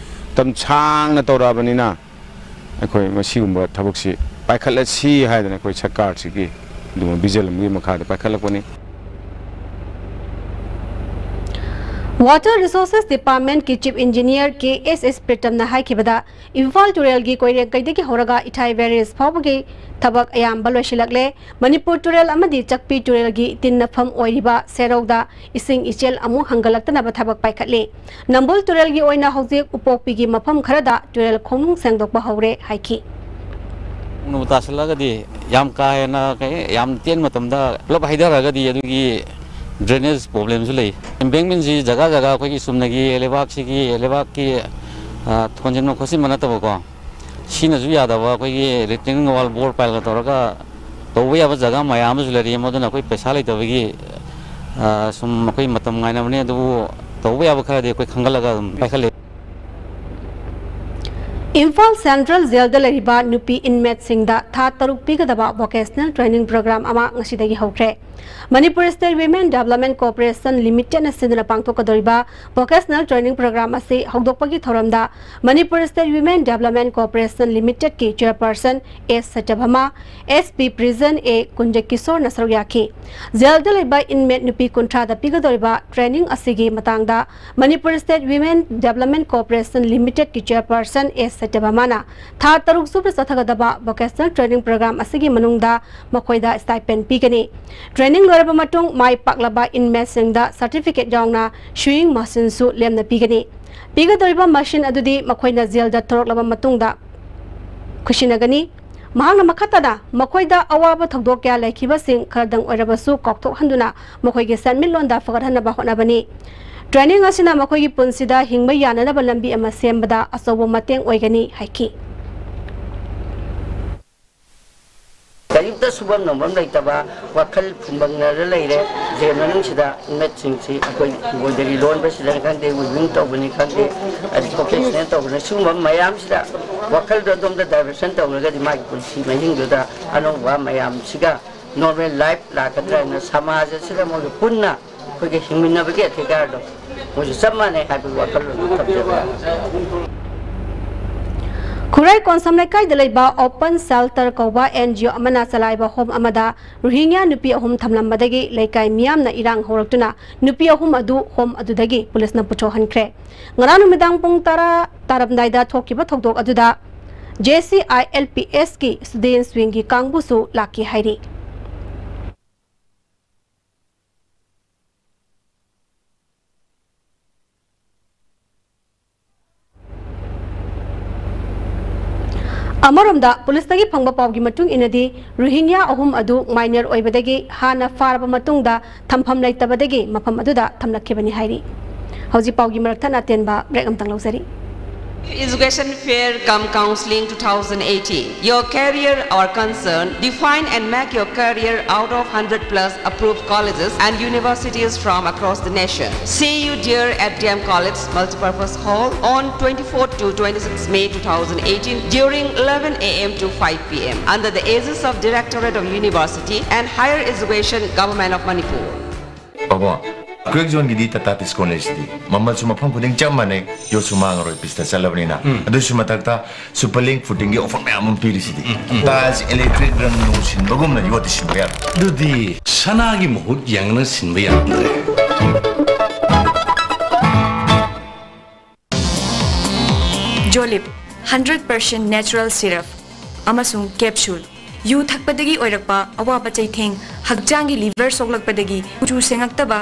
ꯃꯇꯝ ꯁꯥꯡꯅ ꯇꯧꯔꯛꯑꯕꯅꯤꯅ, ꯑꯩꯈꯣꯏ ꯃꯁꯤꯒꯨꯝꯕ ꯊꯕꯛꯁꯤ ꯄꯥꯏꯈꯠꯂꯁꯤ ꯍꯥꯏꯗꯅ ꯑꯩꯈꯣꯏ ꯁꯔꯀꯥꯔꯁꯤꯒꯤ ꯑꯗꯨꯒꯨꯝꯕ vision ꯑꯃꯒꯤ ꯃꯈꯥꯗ ꯄꯥꯏꯈꯠꯂꯛꯄꯅꯤ꯫ Water Resources Department ꯀꯤ Chief Engineer ꯀꯦ ꯑꯦꯁ ꯑꯦꯁ ꯄ꯭ꯔꯤꯇꯝꯅ ꯍꯥꯏꯈꯤꯕꯗ, ꯏꯝꯐꯥꯜ ꯇꯨꯔꯦꯜꯒꯤ ꯀꯣꯏꯔꯦꯡꯀꯩꯗꯒꯤ ꯍꯧꯔꯒ ꯏꯊꯥꯏ barrage ꯐꯥꯎꯕꯒꯤ ꯊꯕꯛ ꯑꯌꯥꯝꯕ ꯂꯣꯏꯁꯤꯜꯂꯛꯂꯦ꯫ ꯃꯅꯤꯄꯨꯔ ꯇꯨꯔꯦꯜ ꯑꯃꯗꯤ ꯆꯛꯄꯤ ꯇꯨꯔꯦꯜꯒꯤ ꯏꯇꯤꯟꯅꯐꯝ ꯑꯣꯏꯔꯤꯕ ꯁꯦꯔꯧꯗ ꯏꯁꯤꯡ ꯏꯆꯦꯜ ꯑꯃꯨꯛ ꯍꯟꯒꯠꯂꯛꯇꯅꯕ ꯊꯕꯛ ꯄꯥꯏꯈꯠꯂꯤ꯫ ꯅꯝꯕꯨꯜ ꯇꯨꯔꯦꯜꯒꯤ ꯑꯣꯏꯅ ꯍꯧꯖꯤꯛ ꯎꯄꯣꯛꯄꯤꯒꯤ ꯃꯐꯝ ꯈꯔꯗ ꯇꯨꯔꯦꯜ ꯈꯣꯡꯅꯨꯡ ꯁꯦꯡꯗꯣꯛꯄ ꯍꯧꯔꯦ ꯍꯥꯏꯈꯤ꯫ ꯅꯣꯡ ꯇꯥꯁꯤꯜꯂꯒꯗꯤ ꯌꯥꯝ ꯀꯥ ꯍꯦꯟꯅ ꯀꯩ, ꯌꯥꯝ ꯇꯦꯟꯕ ꯃꯇꯝꯗ ꯄꯨꯂꯞ ꯍꯩꯊꯔꯒꯗꯤ ꯑꯗꯨꯒꯤ drainage problem ꯁꯨ ꯂꯩ꯫ Embankment ꯁꯤ ꯖꯒꯥ ꯖꯒꯥ ꯑꯩꯈꯣꯏꯒꯤ ꯆꯨꯝꯅꯒꯤ ꯂꯩꯕꯥꯛꯁꯤꯒꯤ, ꯂꯩꯕꯥꯛꯀꯤ, ꯑ, ꯊꯣꯟꯖꯤꯟꯕ ꯈꯣꯠꯆꯤꯟꯕ ꯅꯠꯇꯕꯀꯣ, ꯁꯤꯅꯁꯨ ꯌꯥꯗꯕ ꯑꯩꯈꯣꯏꯒꯤ retaining wall, bore pile ꯒ ꯇꯧꯔꯒ ꯇꯧꯕ ꯌꯥꯕ ꯖꯒꯥ ꯃꯌꯥꯝ ꯑꯃꯁꯨ ꯂꯩꯔꯤ꯫ ꯃꯗꯨꯅ ꯑꯩꯈꯣꯏ ꯄꯩꯁꯥ ꯂꯩꯇꯕꯒꯤ, ꯑ, ꯁꯨꯝ ꯑꯩꯈꯣꯏ ꯃꯇꯝ ꯉꯥꯏꯅꯕꯅꯤ, ꯑꯗꯨꯕꯨ ꯇꯧꯕ ꯌꯥꯕ ꯈꯔꯗꯤ ꯑꯩꯈꯣꯏ ꯈꯟꯒꯠꯂꯒ ꯑꯗꯨꯝ ꯄꯥꯏꯈꯠꯂꯤ꯫ ꯏꯝꯐꯥꯜ Central Jail ꯗ ꯂꯩꯔꯤꯕ ꯅꯨꯄꯤ inmate ꯁꯤꯡꯗ ꯊꯥ ꯇꯔꯨꯛ ꯄꯤꯒꯗꯕ vocational training program ꯑꯃ ꯉꯁꯤꯗꯒꯤ ꯍꯧꯈ꯭ꯔꯦ꯫ Manipur state women development corporation ꯂꯤꯃꯤꯇꯦꯗꯅ ꯁꯤꯟꯗꯨꯅ ꯄꯥꯡꯊꯣꯛꯀꯗꯧꯔꯤꯕ ꯚꯣꯀꯦꯁꯅꯦꯜ ꯇ꯭ꯔꯦꯅꯤꯡ ꯄ꯭ꯔꯣꯒ꯭ꯔꯥꯝ ꯑꯁꯤ ꯍꯧꯗꯣꯛꯄꯒꯤ ꯊꯧꯔꯝꯗ Manipur state women development corporation ꯂꯤꯃꯤꯇꯦꯗꯀꯤ chairperson S Satyabhama, S P prison A ꯀꯨꯟꯖꯀꯤꯁꯣꯔꯅ ꯁꯔꯨꯛ ꯌꯥꯈꯤ꯫ ꯖꯦꯜꯗ ꯂꯩꯕ ꯏꯟꯃꯦꯠ ꯅꯨꯄꯤ ꯀꯨꯟꯊ꯭ꯔꯥꯗ ꯄꯤꯒꯗꯧꯔꯤꯕ ꯇ꯭ꯔꯦꯅꯤꯡ ꯑꯁꯤꯒꯤ ꯃꯇꯥꯡꯗ Manipur state women development corporation ꯂꯤꯃꯤꯇꯦꯗꯀꯤ ꯆꯦꯌꯔꯄꯔꯁꯟ ꯑꯦꯁ ꯁꯇ꯭ꯌꯚꯥꯃꯥꯅ ꯊꯥ ꯇꯔꯨꯛ ꯆꯨꯞꯅ ꯆꯠꯊꯒꯗꯕ ꯚꯣꯀꯦꯁꯅꯦꯜ ꯇ꯭ꯔꯦꯅꯤꯡ ꯄ꯭ꯔꯣꯒ꯭ꯔꯥꯝ ꯑꯁꯤꯒꯤ ꯃꯅꯨꯡꯗ ꯃꯈꯣꯏꯗ ꯁ꯭ꯇꯥꯏꯄꯦꯟ ꯄꯤꯒꯅꯤ꯫ ꯇ꯭ꯔꯦꯅꯤꯡ ꯂꯣꯏꯔꯕ ꯃꯇꯨꯡ ꯃꯥꯏ ꯄꯥꯛꯂꯕ ꯏꯟꯃꯦꯠꯁꯤꯡꯗ ꯁꯔꯇꯤꯐꯤꯀꯦꯠ ꯌꯥꯎꯅ ꯁ꯭ꯋꯤꯌꯤꯡ ꯃꯁꯤꯟꯁꯨ ꯂꯦꯝꯅ ꯄꯤꯒꯅꯤ꯫ ꯄꯤꯒꯗꯧꯔꯤꯕ ꯃꯁꯤꯟ ꯑꯗꯨꯗꯤ ꯃꯈꯣꯏꯅ ꯖꯦꯜꯗ ꯊꯣꯔꯛꯂꯕ ꯃꯇꯨꯡꯗ ꯈꯨꯠꯁꯤꯟꯅꯒꯅꯤ꯫ ꯃꯍꯥꯛꯅ ꯃꯈꯥ ꯇꯥꯅ ꯃꯈꯣꯏꯗ ꯑꯋꯥꯕ ꯊꯧꯗꯣꯛ ꯀꯌꯥ ꯂꯩꯈꯤꯕꯁꯤꯡ ꯈꯔꯗꯪ ꯑꯣꯏꯔꯕꯁꯨ ꯀꯥꯎꯊꯣꯛꯍꯟꯗꯨꯅ ꯃꯈꯣꯏꯒꯤ ꯁꯦꯟꯃꯤꯠꯂꯣꯟꯗ ꯐꯒꯠꯍꯟꯅꯕ ꯍꯣꯠꯅꯕꯅꯤ꯫ ꯇ꯭ꯔꯦꯅꯤꯡ ꯑꯁꯤꯅ ꯃꯈꯣꯏꯒꯤ ꯄꯨꯟꯁꯤꯗ ꯍꯤꯡꯕ ꯌꯥꯅꯅꯕ ꯂꯝꯕꯤ ꯑꯃ ꯁꯦꯝꯕꯗ ꯑꯆꯧꯕ ꯃꯇꯦꯡ ꯑꯣꯏꯒꯅꯤ ꯍꯥꯏꯈꯤ꯫ ꯀꯔꯤꯝꯇ ꯁꯨꯐꯝ ꯅꯣꯝꯐꯝ ꯂꯩꯇꯕ, ꯋꯥꯈꯜ ꯐꯨꯝꯕꯪꯅꯔ ꯂꯩꯔꯦ꯫ ꯖꯦꯜ ꯃꯅꯨꯡꯁꯤꯗ ꯏꯟꯃꯦꯠꯁꯤꯡꯁꯤ ꯑꯩꯈꯣꯏ ꯏꯝꯕ꯭ꯔꯣꯏꯗꯔꯤ ꯂꯣꯟꯕꯁꯤꯗꯅꯤ ꯈꯪꯗꯦ, ꯋꯤꯚꯤꯡ ꯇꯧꯕꯅꯤ ꯈꯪꯗꯦ, ꯑꯗꯩ ꯚꯣꯀꯦꯁꯅꯦꯜ ꯇꯧꯕꯅꯤ, ꯁꯤꯒꯨꯝꯕ ꯃꯌꯥꯝꯁꯤꯗ ꯋꯥꯈꯜꯗꯣ ꯑꯗꯣꯝꯗ ꯗꯥꯏꯚꯔꯁꯟ ꯇꯧꯔꯒꯗꯤ ꯃꯥꯒꯤ ꯄꯨꯟꯁꯤ ꯃꯍꯤꯡꯗꯨꯗ ꯑꯅꯧꯕ ꯃꯌꯥꯝꯁꯤꯒ ꯅꯣꯔꯃꯦꯜ ꯂꯥꯏꯐ ꯂꯥꯛꯀꯗ꯭ꯔꯥ ꯍꯥꯏꯅ ꯁꯃꯥꯖ ꯑꯁꯤꯗ ꯃꯣꯏꯒ ꯄꯨꯟꯅ ꯑꯩꯈꯣꯏꯒꯤ ꯍꯤꯡꯃꯤꯟꯅꯕꯒꯤ ꯑꯙꯤꯀꯥꯔꯗꯣ ꯃꯣꯏꯁꯨ ꯆꯞ ꯃꯥꯟꯅꯩ ꯍꯥꯏꯕꯒꯤ ꯋꯥꯈꯜꯂꯣꯟ ꯑꯃ ꯊꯝꯖꯕ꯫ ꯈꯨꯔꯥꯏ ꯀꯣꯟꯁꯝ ꯂꯩꯀꯥꯏꯗ ꯂꯩꯕ ꯑꯣꯄꯟ ꯁꯦꯜꯇꯔ ꯀꯧꯕ ꯑꯦꯟ ꯖꯤ ꯑꯣ ꯑꯃꯅ ꯆꯂꯥꯏꯕ ꯍꯣꯝ ꯑꯃꯗ ꯔꯣꯍꯤꯡꯒ꯭ꯌꯥ ꯅꯨꯄꯤ ꯑꯍꯨꯝ ꯊꯝꯂꯝꯕꯗꯒꯤ ꯂꯩꯀꯥꯏ ꯃꯤꯌꯥꯝꯅ ꯏꯔꯥꯡ ꯍꯧꯔꯛꯇꯨꯅ ꯅꯨꯄꯤ ꯑꯍꯨꯝ ꯑꯗꯨ ꯍꯣꯝ ꯑꯗꯨꯗꯒꯤ ꯄꯨꯂꯤꯁꯅ ꯄꯨꯊꯣꯛꯍꯟꯈ꯭ꯔꯦ꯫ ꯉꯔꯥꯡ ꯅꯨꯃꯤꯗꯥꯡ ꯄꯨꯡ ꯇꯔꯥ ꯇꯥꯔꯝꯗꯥꯏꯗ ꯊꯣꯛꯈꯤꯕ ꯊꯧꯗꯣꯛ ꯑꯗꯨꯗ J C I L P ꯑꯦꯁꯀꯤ ꯁ꯭ꯇꯨꯗꯦꯟꯠꯁ ꯋꯤꯡꯒꯤ ꯀꯥꯡꯕꯨꯁꯨ ꯂꯥꯛꯈꯤ ꯍꯥꯏꯔꯤ꯫ ꯑꯃꯔꯣꯝꯗ ꯄꯨꯂꯤꯁꯇꯒꯤ ꯐꯪꯕ ꯄꯥꯎꯒꯤ ꯃꯇꯨꯡ ꯏꯟꯅꯗꯤ, ꯔꯣꯍꯤꯡꯒ꯭ꯌꯥ ꯑꯍꯨꯝ ꯑꯗꯨ ꯃꯥꯏꯅꯔ ꯑꯣꯏꯕꯗꯒꯤ ꯍꯥꯟꯅ ꯐꯥꯔꯕ ꯃꯇꯨꯡꯗ ꯊꯝꯐꯝ ꯂꯩꯇꯕꯗꯒꯤ ꯃꯐꯝ ꯑꯗꯨꯗ ꯊꯝꯂꯛꯈꯤꯕꯅꯤ ꯍꯥꯏꯔꯤ꯫ ꯍꯧꯖꯤꯛ ꯄꯥꯎꯒꯤ ꯃꯔꯛ ꯊꯠꯅ ꯑꯇꯦꯟꯕ ꯕ꯭ꯔꯦꯛ ꯑꯃꯇꯪ ꯂꯧꯖꯔꯤ꯫ Education Fair cum Counseling two thousand eighteen. Your career our concern. Define and make your career out of one hundred plus approved colleges and universities from across the nation. See you dear at D M College Multipurpose Hall on twenty-fourth to twenty-sixth May two thousand eighteen during eleven a m to five p m under the aegis of Directorate of University and Higher Education, Government of Manipur. ꯄꯥꯕꯨꯡ, ꯀ꯭ꯔꯦꯛ ꯖꯣꯟꯒꯤꯗꯤ ꯇꯥꯇꯥ ꯇꯤꯁꯀꯣꯟ ꯂꯩꯁꯤꯗꯤ꯫ ꯃꯃꯜꯁꯨ ꯃꯐꯝ ꯈꯨꯗꯤꯡ ꯆꯞ ꯃꯥꯟꯅꯩ, ꯌꯣꯠꯁꯨ ꯃꯥꯡꯉꯔꯣꯏ, ꯄꯤꯁꯇ ꯆꯠꯂꯕꯅꯤꯅ꯫ ꯑꯗꯨꯁꯨ ꯃꯊꯛꯇ super link ꯐꯨꯇꯤꯡꯒꯤ offer ꯃꯌꯥꯝ ꯑꯃ ꯄꯤꯔꯤꯁꯤꯗꯤ꯫ ꯇꯥꯏꯜꯁ ꯏꯂꯦꯛꯇ꯭ꯔꯤꯛ ꯔꯪ ꯅꯨꯡ ꯁꯤꯟꯕꯒꯨꯝꯅ ꯌꯣꯠꯇꯤ ꯁꯤꯟꯕ ꯌꯥꯔꯣꯏ꯫ ꯑꯗꯨꯗꯤ ꯁꯅꯥꯒꯤ ꯃꯍꯨꯠ ꯌꯦꯡꯉꯅ ꯁꯤꯟꯕ ꯌꯥꯔꯝꯗ꯭ꯔꯦ꯫ ꯖꯣꯂꯤꯞ, hundred percent natural syrup ꯑꯃꯁꯨꯡ capsule꯫ ꯌꯨ ꯊꯛꯄꯗꯒꯤ ꯑꯣꯏꯔꯛꯄ ꯑꯋꯥꯕ ꯆꯩꯊꯦꯡ, ꯍꯛꯆꯥꯡꯒꯤ ꯂꯤꯚꯔ ꯁꯣꯛꯂꯛꯄꯗꯒꯤ ꯀꯨꯆꯨ ꯁꯦꯡꯉꯛꯇꯕ,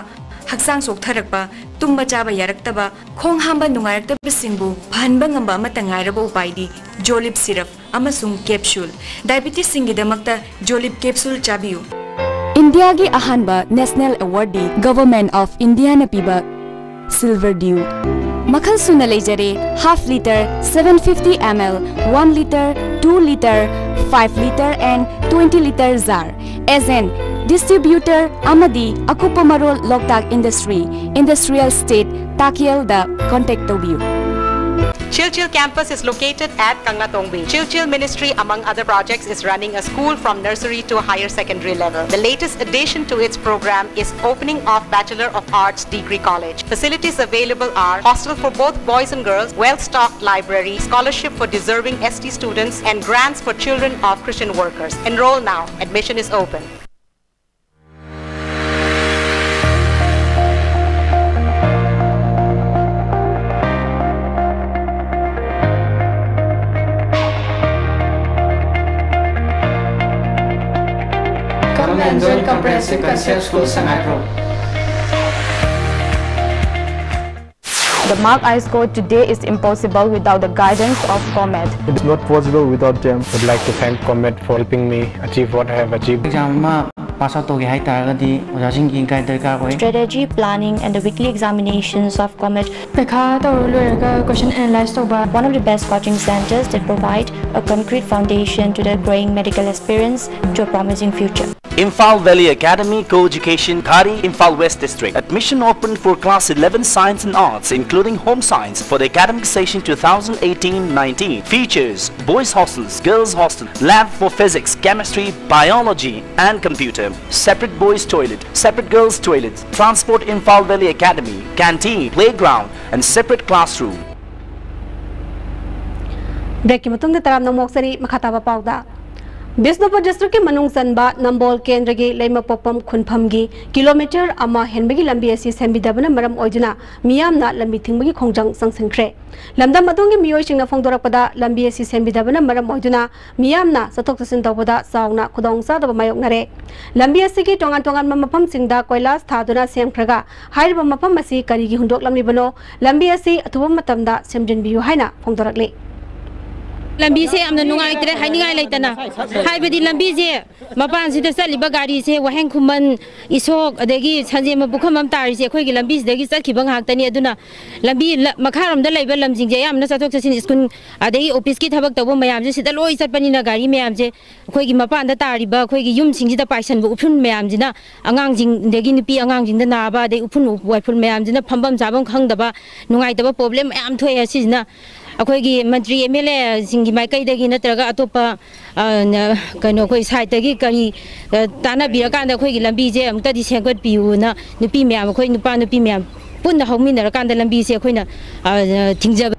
ꯍꯛꯆꯥꯡ ꯆꯣꯛꯊꯔꯛꯄ, ꯇꯨꯝꯕ ꯆꯥꯕ ꯌꯥꯔꯛꯇꯕ, ꯈꯣꯡ ꯍꯥꯝꯕ ꯅꯨꯡꯉꯥꯏꯔꯛꯇꯕꯁꯤꯡꯕꯨ ꯐꯍꯟꯕ ꯉꯝꯕ ꯑꯃꯠꯇ ꯉꯥꯏꯔꯕ ꯎꯄꯥꯏꯗꯤ ꯖꯣꯂꯤꯞ syrup ꯑꯃꯁꯨꯡ capsule꯫ ꯗꯥꯏꯕꯤꯇꯤꯁꯁꯤꯡꯒꯤꯗꯃꯛꯇ ꯖꯣꯂꯤꯞ capsule ꯆꯥꯕꯤꯌꯨ꯫ ꯏꯟꯗꯤꯌꯥꯒꯤ ꯑꯍꯥꯟꯕ ꯅꯦꯁꯅꯦꯜ ꯑꯦꯋꯥꯔꯗꯤ ꯒꯚꯔꯟꯃꯦꯟꯠ ꯑꯣꯐ ꯏꯟꯗꯤꯌꯥꯅ ꯄꯤꯕ Silver Dew꯫ ꯃꯈꯜ ꯁꯨꯅ ꯂꯩꯖꯔꯦ, half litre, seven fifty ml, one litre, two litre, five litre and twenty litre jar꯫ Agent, distributor ꯑꯃꯗꯤ ꯑꯀꯨꯞꯄ ꯃꯔꯣꯜ ꯂꯣꯛꯇꯥꯛ ꯏꯟꯗꯁꯇ꯭ꯔꯤ, ꯏꯟꯗꯁꯇ꯭ꯔꯤꯌꯦꯜ ꯁ꯭ꯇꯦꯠ, ꯇꯥꯀꯦꯜꯗ contact ꯇꯧꯕꯤꯌꯨ꯫ Chilchil campus is located at Kanglatongbi. Chilchil Ministry, among other projects, is running a school from nursery to higher secondary level. The latest addition to its program is opening of Bachelor of Arts Degree College. Facilities available are hostel for both boys and girls, well-stocked library, scholarship for deserving S T students, and grants for children of Christian workers. Enroll now. Admission is open. Come and join Comprehensive Concept School, Sangaiprok. The mark I scored today is impossible without the guidance of Comet. It's not possible without them. Would like to thank Comet for helping me achieve what I have achieved. Exam ꯑꯃ pass out ꯇꯧꯒꯦ ꯍꯥꯏ ꯇꯥꯔꯒꯗꯤ ꯑꯣꯖꯥꯁꯤꯡꯒꯤ guide ꯗꯔꯀꯥꯔ ꯑꯣꯏ꯫ Strategy planning and the weekly examinations of COMET. ꯄꯩꯈꯥ ꯇꯧꯔ ꯂꯣꯏꯔꯒ ꯀꯣꯏꯁꯟ analyse ꯇꯧꯕ꯫ One of the best coaching centers that provide a concrete foundation to the growing medical aspirants to a promising future. Imphal Valley Academy, co-education, Ghari, Imphal West District. Admission open for class eleven Science and Arts, including Home Science, for the academic session two thousand eighteen nineteen. Features: boys' hostels, girls' hostel, lab for physics, chemistry, biology, and computer. Separate boys' toilet, separate girls' toilet. Transport: Imphal Valley Academy, canteen, playground, and separate classroom. ꯕ꯭ꯔꯦꯛꯀꯤ ꯃꯇꯨꯡꯗ ꯇꯔꯥꯝꯅ ꯑꯃꯨꯛ ꯂꯥꯛꯆꯔꯤ꯫ ꯃꯈꯥ ꯇꯥꯕ ꯄꯥꯎꯗ, ꯕꯤꯁꯅꯨꯄꯨꯔ ꯗꯤꯁꯇ꯭ꯔꯤꯛꯀꯤ ꯃꯅꯨꯡ ꯆꯟꯕ ꯅꯝꯕꯣꯜ ꯀꯦꯟꯗ꯭ꯔꯒꯤ ꯂꯩꯃꯄꯣꯛꯐꯝ ꯈꯨꯟꯐꯝꯒꯤ ꯀꯤꯂꯣꯃꯤꯇꯔ ꯑꯃ ꯍꯦꯟꯕꯒꯤ ꯂꯝꯕꯤ ꯑꯁꯤ ꯁꯦꯝꯕꯤꯗꯕꯅ ꯃꯔꯝ ꯑꯣꯏꯗꯨꯅ ꯃꯤꯌꯥꯝꯅ ꯂꯝꯕꯤ ꯊꯤꯡꯕꯒꯤ ꯈꯣꯡꯖꯪ ꯆꯪꯁꯤꯟꯈ꯭ꯔꯦ꯫ ꯂꯝꯗꯝ ꯑꯗꯣꯝꯒꯤ ꯃꯤꯑꯣꯏꯁꯤꯡꯅ ꯐꯣꯡꯗꯣꯔꯛꯄꯗ, ꯂꯝꯕꯤ ꯑꯁꯤ ꯁꯦꯝꯕꯤꯗꯕꯅ ꯃꯔꯝ ꯑꯣꯏꯗꯨꯅ ꯃꯤꯌꯥꯝꯅ ꯆꯠꯊꯣꯛ ꯆꯠꯁꯤꯟ ꯇꯧꯕꯗ ꯆꯥꯎꯅ ꯈꯨꯗꯣꯡꯆꯥꯗꯕ ꯃꯥꯌꯣꯛꯅꯔꯦ꯫ ꯂꯝꯕꯤ ꯑꯁꯤꯒꯤ ꯇꯣꯉꯥꯟ ꯇꯣꯉꯥꯟꯕ ꯃꯐꯝꯁꯤꯡꯗ ꯀꯣꯏꯂꯥꯁ ꯊꯥꯗꯨꯅ ꯁꯦꯝꯈ꯭ꯔꯒ, ꯍꯥꯏꯔꯤꯕ ꯃꯐꯝ ꯑꯁꯤ ꯀꯔꯤꯒꯤ ꯍꯨꯟꯗꯣꯛꯂꯝꯂꯤꯕꯅꯣ? ꯂꯝꯕꯤ ꯑꯁꯤ ꯑꯊꯨꯕ ꯃꯇꯝꯗ ꯁꯦꯝꯖꯤꯟꯕꯤꯌꯨ ꯍꯥꯏꯅ ꯐꯣꯡꯗꯣꯔꯛꯂꯤ꯫ ꯂꯝꯕꯤꯁꯦ ꯌꯥꯝꯅ ꯅꯨꯡꯉꯥꯏꯇ꯭ꯔꯦ, ꯍꯥꯏꯅꯤꯡꯉꯥꯏ ꯂꯩꯇꯅ꯫ ꯍꯥꯏꯕꯗꯤ ꯂꯝꯕꯤꯁꯦ, ꯃꯄꯥꯟꯁꯤꯗ ꯆꯠꯂꯤꯕ ꯒꯥꯔꯤꯁꯦ, ꯋꯥꯍꯦꯡ ꯈꯨꯃꯟ, ꯏꯁꯣꯛ, ꯑꯗꯒꯤ ꯁꯟꯖꯦꯟꯕꯝ ꯄꯨꯈ꯭ꯔꯝꯕꯝ ꯇꯥꯔꯤꯁꯦ ꯑꯩꯈꯣꯏꯒꯤ ꯂꯝꯕꯤꯁꯤꯗꯒꯤ ꯆꯠꯈꯤꯕ ꯉꯥꯛꯇꯅꯤ꯫ ꯑꯗꯨꯅ ꯂꯝꯕꯤ ꯂ-, ꯃꯈꯥꯔꯣꯝꯗ ꯂꯩꯕ ꯂꯝꯁꯤꯡꯁꯦ ꯑꯌꯥꯝꯕꯅ ꯆꯠꯊꯣꯛ ꯆꯠꯁꯤꯟ, ꯁ꯭ꯀꯨꯜ, ꯑꯗꯒꯤ ꯑꯣꯐꯤꯁꯀꯤ ꯊꯕꯛ ꯇꯧꯕ ꯃꯌꯥꯝꯁꯦ ꯁꯤꯗ ꯂꯣꯏ ꯆꯠꯄꯅꯤꯅ, ꯒꯥꯔꯤ ꯃꯌꯥꯝꯁꯦ ꯑꯩꯈꯣꯏꯒꯤ ꯃꯄꯥꯟꯗ ꯇꯥꯔꯤꯕ ꯑꯩꯈꯣꯏꯒꯤ ꯌꯨꯝꯁꯤꯡꯁꯤꯗ ꯄꯥꯏꯁꯟꯕ ꯎꯐꯨꯜ ꯃꯌꯥꯝꯁꯤꯅ, ꯑꯉꯥꯡꯁꯤꯡꯗꯒꯤ ꯅꯨꯄꯤ ꯑꯉꯥꯡꯁꯤꯡꯗ ꯅꯥꯕ, ꯑꯗꯩ ꯎꯐꯨꯜ ꯋꯥꯏꯐꯨꯜ ꯃꯌꯥꯝꯁꯤꯅ ꯐꯝꯐꯝ ꯆꯥꯐꯝ ꯈꯪꯗꯕ, ꯅꯨꯡꯉꯥꯏꯇꯕ ꯄ꯭ꯔꯣꯕ꯭ꯂꯦꯝ ꯃꯌꯥꯝ ꯊꯣꯛꯑꯦ꯫ ꯑꯁꯤꯁꯤꯅ ꯑꯩꯈꯣꯏꯒꯤ ꯃꯟꯇ꯭ꯔꯤ ꯑꯦꯝ ꯑꯦꯜ ꯑꯦꯁꯤꯡꯒꯤ ꯃꯥꯏꯀꯩꯗꯒꯤ ꯅꯠꯇ꯭ꯔꯒ ꯑꯇꯣꯞꯄ, ꯑ, ꯅ-, ꯀꯩꯅꯣ, ꯑꯩꯈꯣꯏ ꯁꯥꯏꯠꯇꯒꯤ ꯀꯔꯤ, ꯑ, ꯇꯥꯟꯅꯕꯤꯔꯀꯥꯟꯗ ꯑꯩꯈꯣꯏꯒꯤ ꯂꯝꯕꯤꯁꯦ ꯑꯃꯨꯛꯇꯗꯤ ꯁꯦꯝꯒꯠꯄꯤꯌꯨꯅ ꯅꯨꯄꯤ ꯃꯌꯥꯝ, ꯑꯩꯈꯣꯏ ꯅꯨꯄꯥ ꯅꯨꯄꯤ ꯃꯌꯥꯝ ꯄꯨꯟꯅ ꯍꯧꯃꯤꯟꯅꯔꯀꯥꯟꯗ ꯂꯝꯕꯤꯁꯦ ꯑꯩꯈꯣꯏꯅ, ꯑ, ꯊꯤꯡꯖꯕ꯫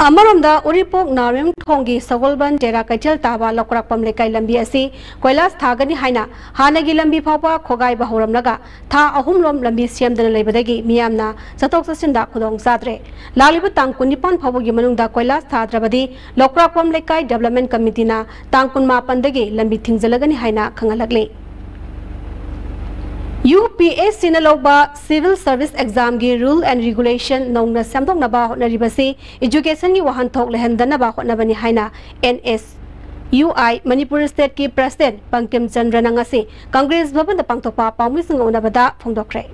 ꯑꯃꯔꯣꯝꯗ, ꯎꯔꯤꯄꯣꯛ ꯅꯥꯎꯔꯦꯝꯊꯣꯡꯒꯤ ꯁꯒꯣꯜꯕꯟ ꯇꯦꯔꯥ ꯀꯩꯊꯦꯜ ꯇꯥꯕ ꯂꯧꯀ꯭ꯔꯥꯛꯄꯝ ꯂꯩꯀꯥꯏ ꯂꯝꯕꯤ ꯑꯁꯤ ꯀꯣꯏꯂꯥꯁ ꯊꯥꯒꯅꯤ ꯍꯥꯏꯅ ꯍꯥꯟꯅꯒꯤ ꯂꯝꯕꯤ ꯐꯥꯎꯕ ꯈꯣꯒꯥꯏꯕ ꯍꯧꯔꯝꯂꯒ, ꯊꯥ ꯑꯍꯨꯝꯂꯣꯝ ꯂꯝꯕꯤ ꯁꯦꯝꯗꯅ ꯂꯩꯕꯗꯒꯤ ꯃꯤꯌꯥꯝꯅ ꯆꯠꯊꯣꯛ ꯆꯠꯁꯤꯟꯗ ꯈꯨꯗꯣꯡ ꯆꯥꯗ꯭ꯔꯦ꯫ ꯂꯥꯛꯂꯤꯕ ꯇꯥꯡ ꯀꯨꯟꯅꯤꯄꯥꯟ ꯐꯥꯎꯕꯒꯤ ꯃꯅꯨꯡꯗ ꯀꯣꯏꯂꯥꯁ ꯊꯥꯗ꯭ꯔꯕꯗꯤ ꯂꯧꯀ꯭ꯔꯥꯛꯄꯝ ꯂꯩꯀꯥꯏ ꯗꯦꯕꯂꯞꯃꯦꯟ ꯀꯃꯤꯇꯤꯅ ꯇꯥꯡ ꯀꯨꯟꯃꯥꯄꯟꯗꯒꯤ ꯂꯝꯕꯤ ꯊꯤꯡꯖꯤꯜꯂꯒꯅꯤ ꯍꯥꯏꯅ ꯈꯪꯍꯜꯂꯛꯂꯤ꯫ ꯌꯨ ꯄꯤ ꯑꯦꯁ ꯁꯤꯅ ꯂꯧꯕ ꯁꯤꯚꯤꯜ ꯁꯔꯚꯤꯁ ꯑꯦꯛꯖꯥꯝꯒꯤ ꯔꯨꯜ ꯑꯦꯟ ꯔꯤꯒꯨꯂꯦꯁꯟ ꯅꯧꯅ ꯁꯦꯝꯗꯣꯛꯅꯕ ꯍꯣꯠꯅꯔꯤꯕꯁꯤ ꯏꯖꯨꯀꯦꯁꯟꯒꯤ ꯋꯥꯍꯟꯊꯣꯛ ꯂꯩꯍꯟꯗꯅꯕ ꯍꯣꯠꯅꯕꯅꯤ ꯍꯥꯏꯅ and S U I Manipur ꯁ꯭ꯇꯦꯠꯀꯤ ꯄ꯭ꯔꯁꯤꯗꯦꯟꯠ ꯕꯪꯀꯤꯝ ꯆꯟꯗ꯭ꯔꯅ ꯉꯁꯤ ꯀꯪꯒ꯭ꯔꯦꯁ ꯚꯕꯟꯗ ꯄꯥꯡꯊꯣꯛꯄ ꯄꯥꯎꯃꯤꯁꯤꯡꯒ ꯎꯅꯕꯗ ꯐꯣꯡꯗꯣꯛꯈ꯭ꯔꯦ꯫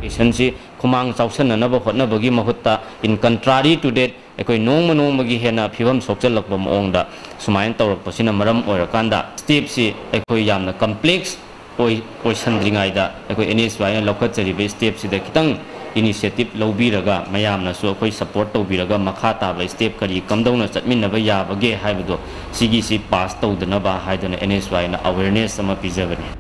ꯁꯦꯁꯟꯁꯤ ꯈꯨꯃꯥꯡ ꯆꯥꯎꯁꯟꯅꯅꯕ ꯍꯣꯠꯅꯕꯒꯤ ꯃꯍꯨꯠꯇ, in contrary to that, ꯑꯩꯈꯣꯏ ꯅꯣꯡꯃ ꯅꯣꯡꯃꯒꯤ ꯍꯦꯟꯅ ꯐꯤꯕꯝ ꯁꯣꯛꯆꯜꯂꯛꯄ ꯃꯑꯣꯡꯗ ꯁꯨꯃꯥꯏꯅ ꯇꯧꯔꯛꯄꯁꯤꯅ ꯃꯔꯝ ꯑꯣꯏꯔꯀꯥꯟꯗ, ꯁ꯭ꯇꯦꯞꯁꯤ ꯑꯩꯈꯣꯏ ꯌꯥꯝꯅ ꯀꯝꯄ꯭ꯂꯦꯛꯁ ꯑꯣꯏ-, ꯑꯣꯏꯁꯟꯗ꯭ꯔꯤꯉꯩꯗ ꯑꯩꯈꯣꯏ ꯑꯦꯟ ꯑꯦꯁ ꯋꯥꯏꯅ ꯂꯧꯈꯠꯆꯔꯤꯕ ꯁ꯭ꯇꯦꯞꯁꯤꯗ ꯈꯤꯇꯪ ꯏꯅꯤꯁꯤꯌꯦꯇꯤꯚ ꯂꯧꯕꯤꯔꯒ, ꯃꯌꯥꯝꯅꯁꯨ ꯑꯩꯈꯣꯏ ꯁꯄꯣꯔꯠ ꯇꯧꯕꯤꯔꯒ, ꯃꯈꯥ ꯇꯥꯕ ꯁ꯭ꯇꯦꯞ ꯀꯔꯤ ꯀꯝꯗꯧꯅ ꯆꯠꯃꯤꯟꯅꯕ ꯌꯥꯕꯒꯦ ꯍꯥꯏꯕꯗꯣ, ꯁꯤꯒꯤꯁꯤ ꯄꯥꯁ ꯇꯧꯗꯅꯕ ꯍꯥꯏꯗꯨꯅ ꯑꯦꯟ ꯑꯦꯁ ꯋꯥꯏꯅ ꯑꯋꯦꯔꯅꯦꯁ ꯑꯃ ꯄꯤꯖꯕꯅꯤ꯫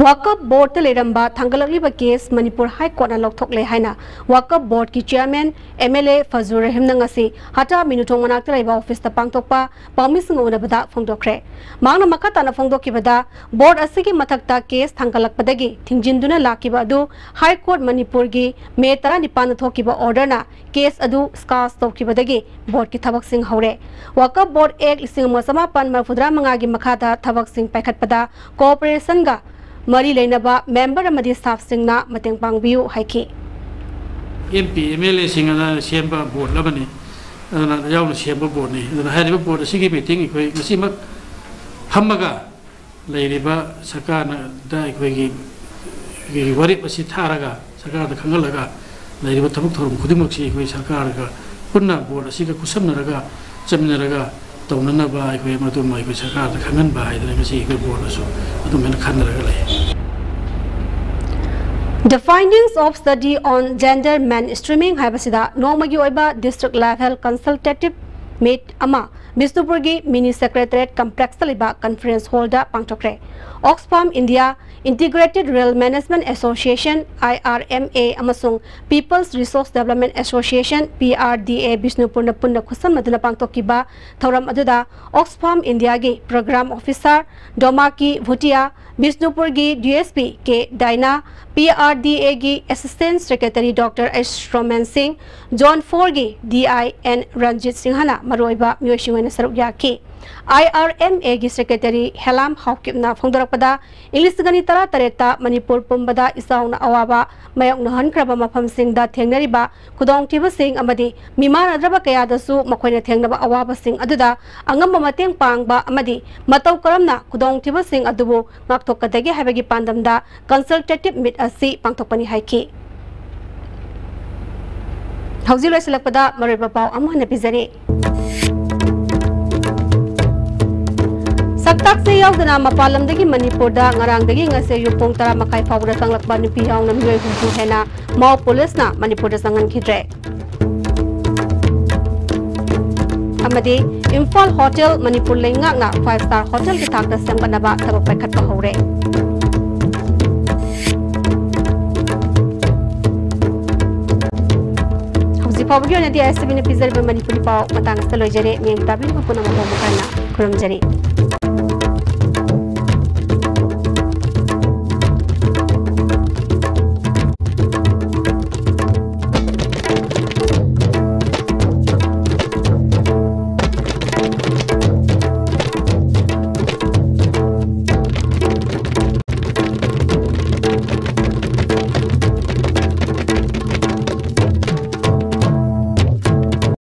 ꯋꯥꯀꯞ ꯕꯣꯔꯗꯇ ꯂꯩꯔꯝꯕ ꯊꯥꯡꯒꯠꯂꯛꯂꯤꯕ ꯀꯦꯁ ꯃꯅꯤꯄꯨꯔ ꯍꯥꯏ ꯀꯣꯔꯠꯅ ꯂꯧꯊꯣꯛꯂꯦ ꯍꯥꯏꯅ ꯋꯥꯀꯞ ꯕꯣꯔꯗꯀꯤ ꯆꯤꯌꯔꯃꯦꯟ ꯑꯦꯝ ꯑꯦꯜ ꯑꯦ ꯐꯖꯨꯔ ꯔꯍꯤꯝꯅ ꯉꯁꯤ ꯍꯇꯥ ꯃꯤꯅꯨꯊꯣꯡ ꯃꯅꯥꯛꯇ ꯂꯩꯕ ꯑꯣꯐꯤꯁꯇ ꯄꯥꯡꯊꯣꯛꯄ ꯄꯥꯎꯃꯤꯁꯤꯡꯒ ꯎꯅꯕꯗ ꯐꯣꯡꯗꯣꯛꯈ꯭ꯔꯦ꯫ ꯃꯍꯥꯛꯅ ꯃꯈꯥ ꯇꯥꯅ ꯐꯣꯡꯗꯣꯛꯈꯤꯕꯗ, ꯕꯣꯔꯗ ꯑꯁꯤꯒꯤ ꯃꯊꯛꯇ ꯀꯦꯁ ꯊꯥꯡꯒꯠꯂꯛꯄꯗꯒꯤ ꯊꯤꯡꯖꯤꯟꯗꯨꯅ ꯂꯥꯛꯈꯤꯕ ꯑꯗꯨ ꯍꯥꯏ ꯀꯣꯔꯠ ꯃꯅꯤꯄꯨꯔꯒꯤ ꯃꯦ ꯇꯔꯥꯅꯤꯄꯥꯟꯗ ꯊꯣꯛꯈꯤꯕ ꯑꯣꯔꯗꯔꯅ ꯀꯦꯁ ꯑꯗꯨ ꯁ꯭ꯀꯥꯁ ꯇꯧꯈꯤꯕꯗꯒꯤ ꯕꯣꯔꯗꯀꯤ ꯊꯕꯛꯁꯤꯡ ꯍꯧꯔꯦ꯫ ꯋꯥꯀꯞ ꯕꯣꯔꯗ ꯑꯦꯛ ꯂꯤꯁꯤꯡ ꯑꯃ ꯆꯃꯥꯄꯟ ꯃꯔꯤꯐꯨꯇꯔꯥ ꯃꯉꯥꯒꯤ ꯃꯈꯥꯗ ꯊꯕꯛꯁꯤꯡ ꯄꯥꯏꯈꯠꯄꯗ ꯀꯣꯑꯣꯄꯔꯦꯁꯟꯒ ꯃꯔꯤ ꯂꯩꯅꯕ ꯃꯦꯝꯕꯔ ꯑꯃꯗꯤ ꯁ꯭ꯇꯥꯐꯁꯤꯡꯅ ꯃꯇꯦꯡ ꯄꯥꯡꯕꯤꯌꯨ ꯍꯥꯏꯈꯤ꯫ ꯑꯦꯝ ꯄꯤ ꯑꯦꯝ ꯑꯦꯜ ꯑꯦꯁꯤꯡ ꯑꯗꯨꯅ ꯁꯦꯝꯕ ꯕꯣꯔꯗ ꯑꯃꯅꯤ, ꯑꯗꯨꯅ ꯌꯥꯎꯅ ꯁꯦꯝꯕ ꯕꯣꯔꯗꯅꯤ꯫ ꯑꯗꯨꯅ ꯍꯥꯏꯔꯤꯕ ꯕꯣꯔꯗ ꯑꯁꯤꯒꯤ ꯃꯤꯇꯤꯡ ꯑꯩꯈꯣꯏ ꯉꯁꯤꯃꯛ ꯐꯝꯃꯒ ꯂꯩꯔꯤꯕ ꯁꯔꯀꯥꯔꯗ ꯑꯩꯈꯣꯏꯒꯤ, ꯑꯩꯈꯣꯏꯒꯤ ꯋꯥꯔꯦꯞ ꯑꯁꯤ ꯊꯥꯔꯒ, ꯁꯔꯀꯥꯔꯗ ꯈꯪꯍꯜꯂꯒ, ꯂꯩꯔꯤꯕ ꯊꯕꯛ ꯊꯧꯔꯝ ꯈꯨꯗꯤꯡꯃꯛꯁꯤ ꯑꯩꯈꯣꯏ ꯁꯔꯀꯥꯔꯒ ꯄꯨꯟꯅ ꯕꯣꯔꯗ ꯑꯁꯤꯒ ꯈꯨꯠꯁꯝꯅꯔꯒ ꯆꯠꯃꯤꯟꯅꯔꯒ ꯇꯧꯅꯅꯕ ꯑꯩꯈꯣꯏ ꯃꯗꯨꯃ ꯑꯩꯈꯣꯏ ꯁꯔꯀꯥꯔꯗ ꯈꯪꯍꯟꯕ ꯍꯥꯏꯗꯅ ꯉꯁꯤ ꯑꯩꯈꯣꯏ ꯕꯣꯔꯗꯅꯁꯨ ꯑꯗꯨꯃꯥꯏꯅ ꯈꯟꯅꯔꯒ ꯂꯩ꯫ The findings of study on gender mainstreaming ꯍꯥꯏꯕꯁꯤꯗ ꯅꯣꯡꯃꯒꯤ ꯑꯣꯏꯕ district level consultative meet ꯑꯃ ꯕꯤꯁꯅꯨꯄꯨꯔꯒꯤ ꯃꯤꯅꯤ ꯁꯦꯀ꯭ꯔꯦꯇꯔꯤꯌꯦꯠ ꯀꯝꯄ꯭ꯂꯦꯛꯁꯇ ꯂꯩꯕ ꯀꯟꯐꯔꯦꯟꯁ ꯍꯣꯜꯗ ꯄꯥꯡꯊꯣꯛꯈ꯭ꯔꯦ꯫ Oxfam India, Integrated Rural Management Association, I R M A, ꯑꯃꯁꯨꯡ People's Resource Development Association, P R D A, ꯕꯤꯁꯅꯨꯄꯨꯔꯅ ꯄꯨꯟꯅ ꯈꯨꯠꯁꯝꯅꯗꯨꯅ ꯄꯥꯡꯊꯣꯛꯈꯤꯕ ꯊꯧꯔꯝ ꯑꯗꯨꯗ Oxfam Indiaꯒꯤ Program Officer ꯗꯣꯃꯥꯀꯤ ꯚꯨꯇꯤꯌꯥ, ꯕꯤꯁꯅꯨꯄꯨꯔꯒꯤ D S P K Daina, P R D Aꯒꯤ Assistant Secretary Doctor S Roman Singh, Zone fourꯒꯤ D I N ꯔꯟꯖꯤꯠ ꯁꯤꯡꯍꯅ ꯃꯔꯨꯑꯣꯏꯕ ꯃꯤꯑꯣꯏꯁꯤꯡ ꯑꯣꯏꯅ ꯁꯔꯨꯛ ꯌꯥꯈꯤ꯫ ꯑꯥꯏ ꯑꯥꯔ ꯑꯦꯝ ꯑꯦꯒꯤ ꯁꯦꯀ꯭ꯔꯦꯇꯔꯤ ꯍꯦꯂꯥꯝ ꯍꯥꯎꯀꯤꯞꯅ ꯐꯣꯡꯗꯣꯔꯛꯄꯗ, ꯏꯪ ꯂꯤꯁꯤꯡ ꯑꯅꯤ ꯇꯔꯥꯇꯔꯦꯠꯇ ꯃꯅꯤꯄꯨꯔ ꯄꯨꯝꯕꯗ ꯏꯆꯥꯎꯅ ꯑꯋꯥꯕ ꯃꯥꯌꯣꯛꯅꯍꯟꯈ꯭ꯔꯕ ꯃꯐꯝꯁꯤꯡꯗ ꯊꯦꯡꯅꯔꯤꯕ ꯈꯨꯗꯣꯡꯊꯤꯕꯁꯤꯡ ꯑꯃꯗꯤ ꯃꯤꯃꯥꯟꯅꯗ꯭ꯔꯕ ꯀꯌꯥꯗꯁꯨ ꯃꯈꯣꯏꯅ ꯊꯦꯡꯅꯕ ꯑꯋꯥꯕꯁꯤꯡ ꯑꯗꯨꯗ ꯑꯉꯝꯕ ꯃꯇꯦꯡ ꯄꯥꯡꯕ ꯑꯃꯗꯤ ꯃꯇꯧ ꯀꯔꯝꯅ ꯈꯨꯗꯣꯡꯊꯤꯕꯁꯤꯡ ꯑꯗꯨꯕꯨ ꯉꯥꯛꯊꯣꯛꯀꯗꯒꯦ ꯍꯥꯏꯕꯒꯤ ꯄꯥꯟꯗꯝꯗ consultative meet ꯑꯁꯤ ꯄꯥꯡꯊꯣꯛꯄꯅꯤ ꯍꯥꯏꯈꯤ꯫ ꯍꯧꯖꯤꯛ ꯂꯣꯏꯁꯤꯜꯂꯛꯄꯗ ꯃꯔꯨꯑꯣꯏꯕ ꯄꯥꯎ ꯑꯃꯨꯛ ꯍꯟꯅ ꯄꯤꯖꯔꯤ꯫ ꯁꯛꯇꯥꯛꯁꯦ ꯌꯥꯎꯗꯅ ꯃꯄꯥꯟ ꯂꯝꯗꯒꯤ ꯃꯅꯤꯄꯨꯔꯗ ꯉꯔꯥꯡꯗꯒꯤ ꯉꯁꯤ ꯑꯌꯨꯛ ꯄꯨꯡ ꯇꯔꯥ ꯃꯈꯥꯏ ꯐꯥꯎꯕꯗ ꯆꯪꯂꯛꯄ ꯅꯨꯄꯤ ꯌꯥꯎꯅ ꯃꯤꯑꯣꯏ ꯍꯨꯝꯐꯨ ꯍꯦꯟꯅ ꯃꯥꯎ ꯄꯨꯂꯤꯁꯅ ꯃꯅꯤꯄꯨꯔꯗ ꯆꯪꯍꯟꯈꯤꯗ꯭ꯔꯦ꯫ ꯑꯃꯗꯤ ꯏꯝꯐꯥꯜ ꯍꯣꯇꯦꯜ ꯃꯅꯤꯄꯨꯔ ꯂꯩꯉꯥꯛꯅ five star hotelꯒꯤ ꯊꯥꯛꯇ ꯁꯦꯝꯒꯠꯅꯕ ꯊꯕꯛ ꯄꯥꯏꯈꯠꯄ ꯍꯧꯔꯦ꯫ ꯍꯧꯖꯤꯛ ꯐꯥꯎꯕꯒꯤ ꯑꯣꯏꯅꯗꯤ ꯑꯥꯏ ꯑꯦꯁ ꯇꯤ ꯚꯤꯅ ꯄꯤꯖꯔꯤꯕ ꯃꯅꯤꯄꯨꯔꯤ ꯄꯥꯎ ꯃꯇꯥꯡ ꯑꯁꯤꯗ ꯂꯣꯏꯖꯔꯦ꯫ ꯃꯤꯠꯌꯦꯡ ꯇꯥꯕꯤꯔꯤꯕ ꯄꯨꯝꯅꯃꯛꯄꯨ ꯑꯃꯨꯛ ꯍꯟꯅ ꯈꯨꯔꯨꯝꯖꯔꯤ꯫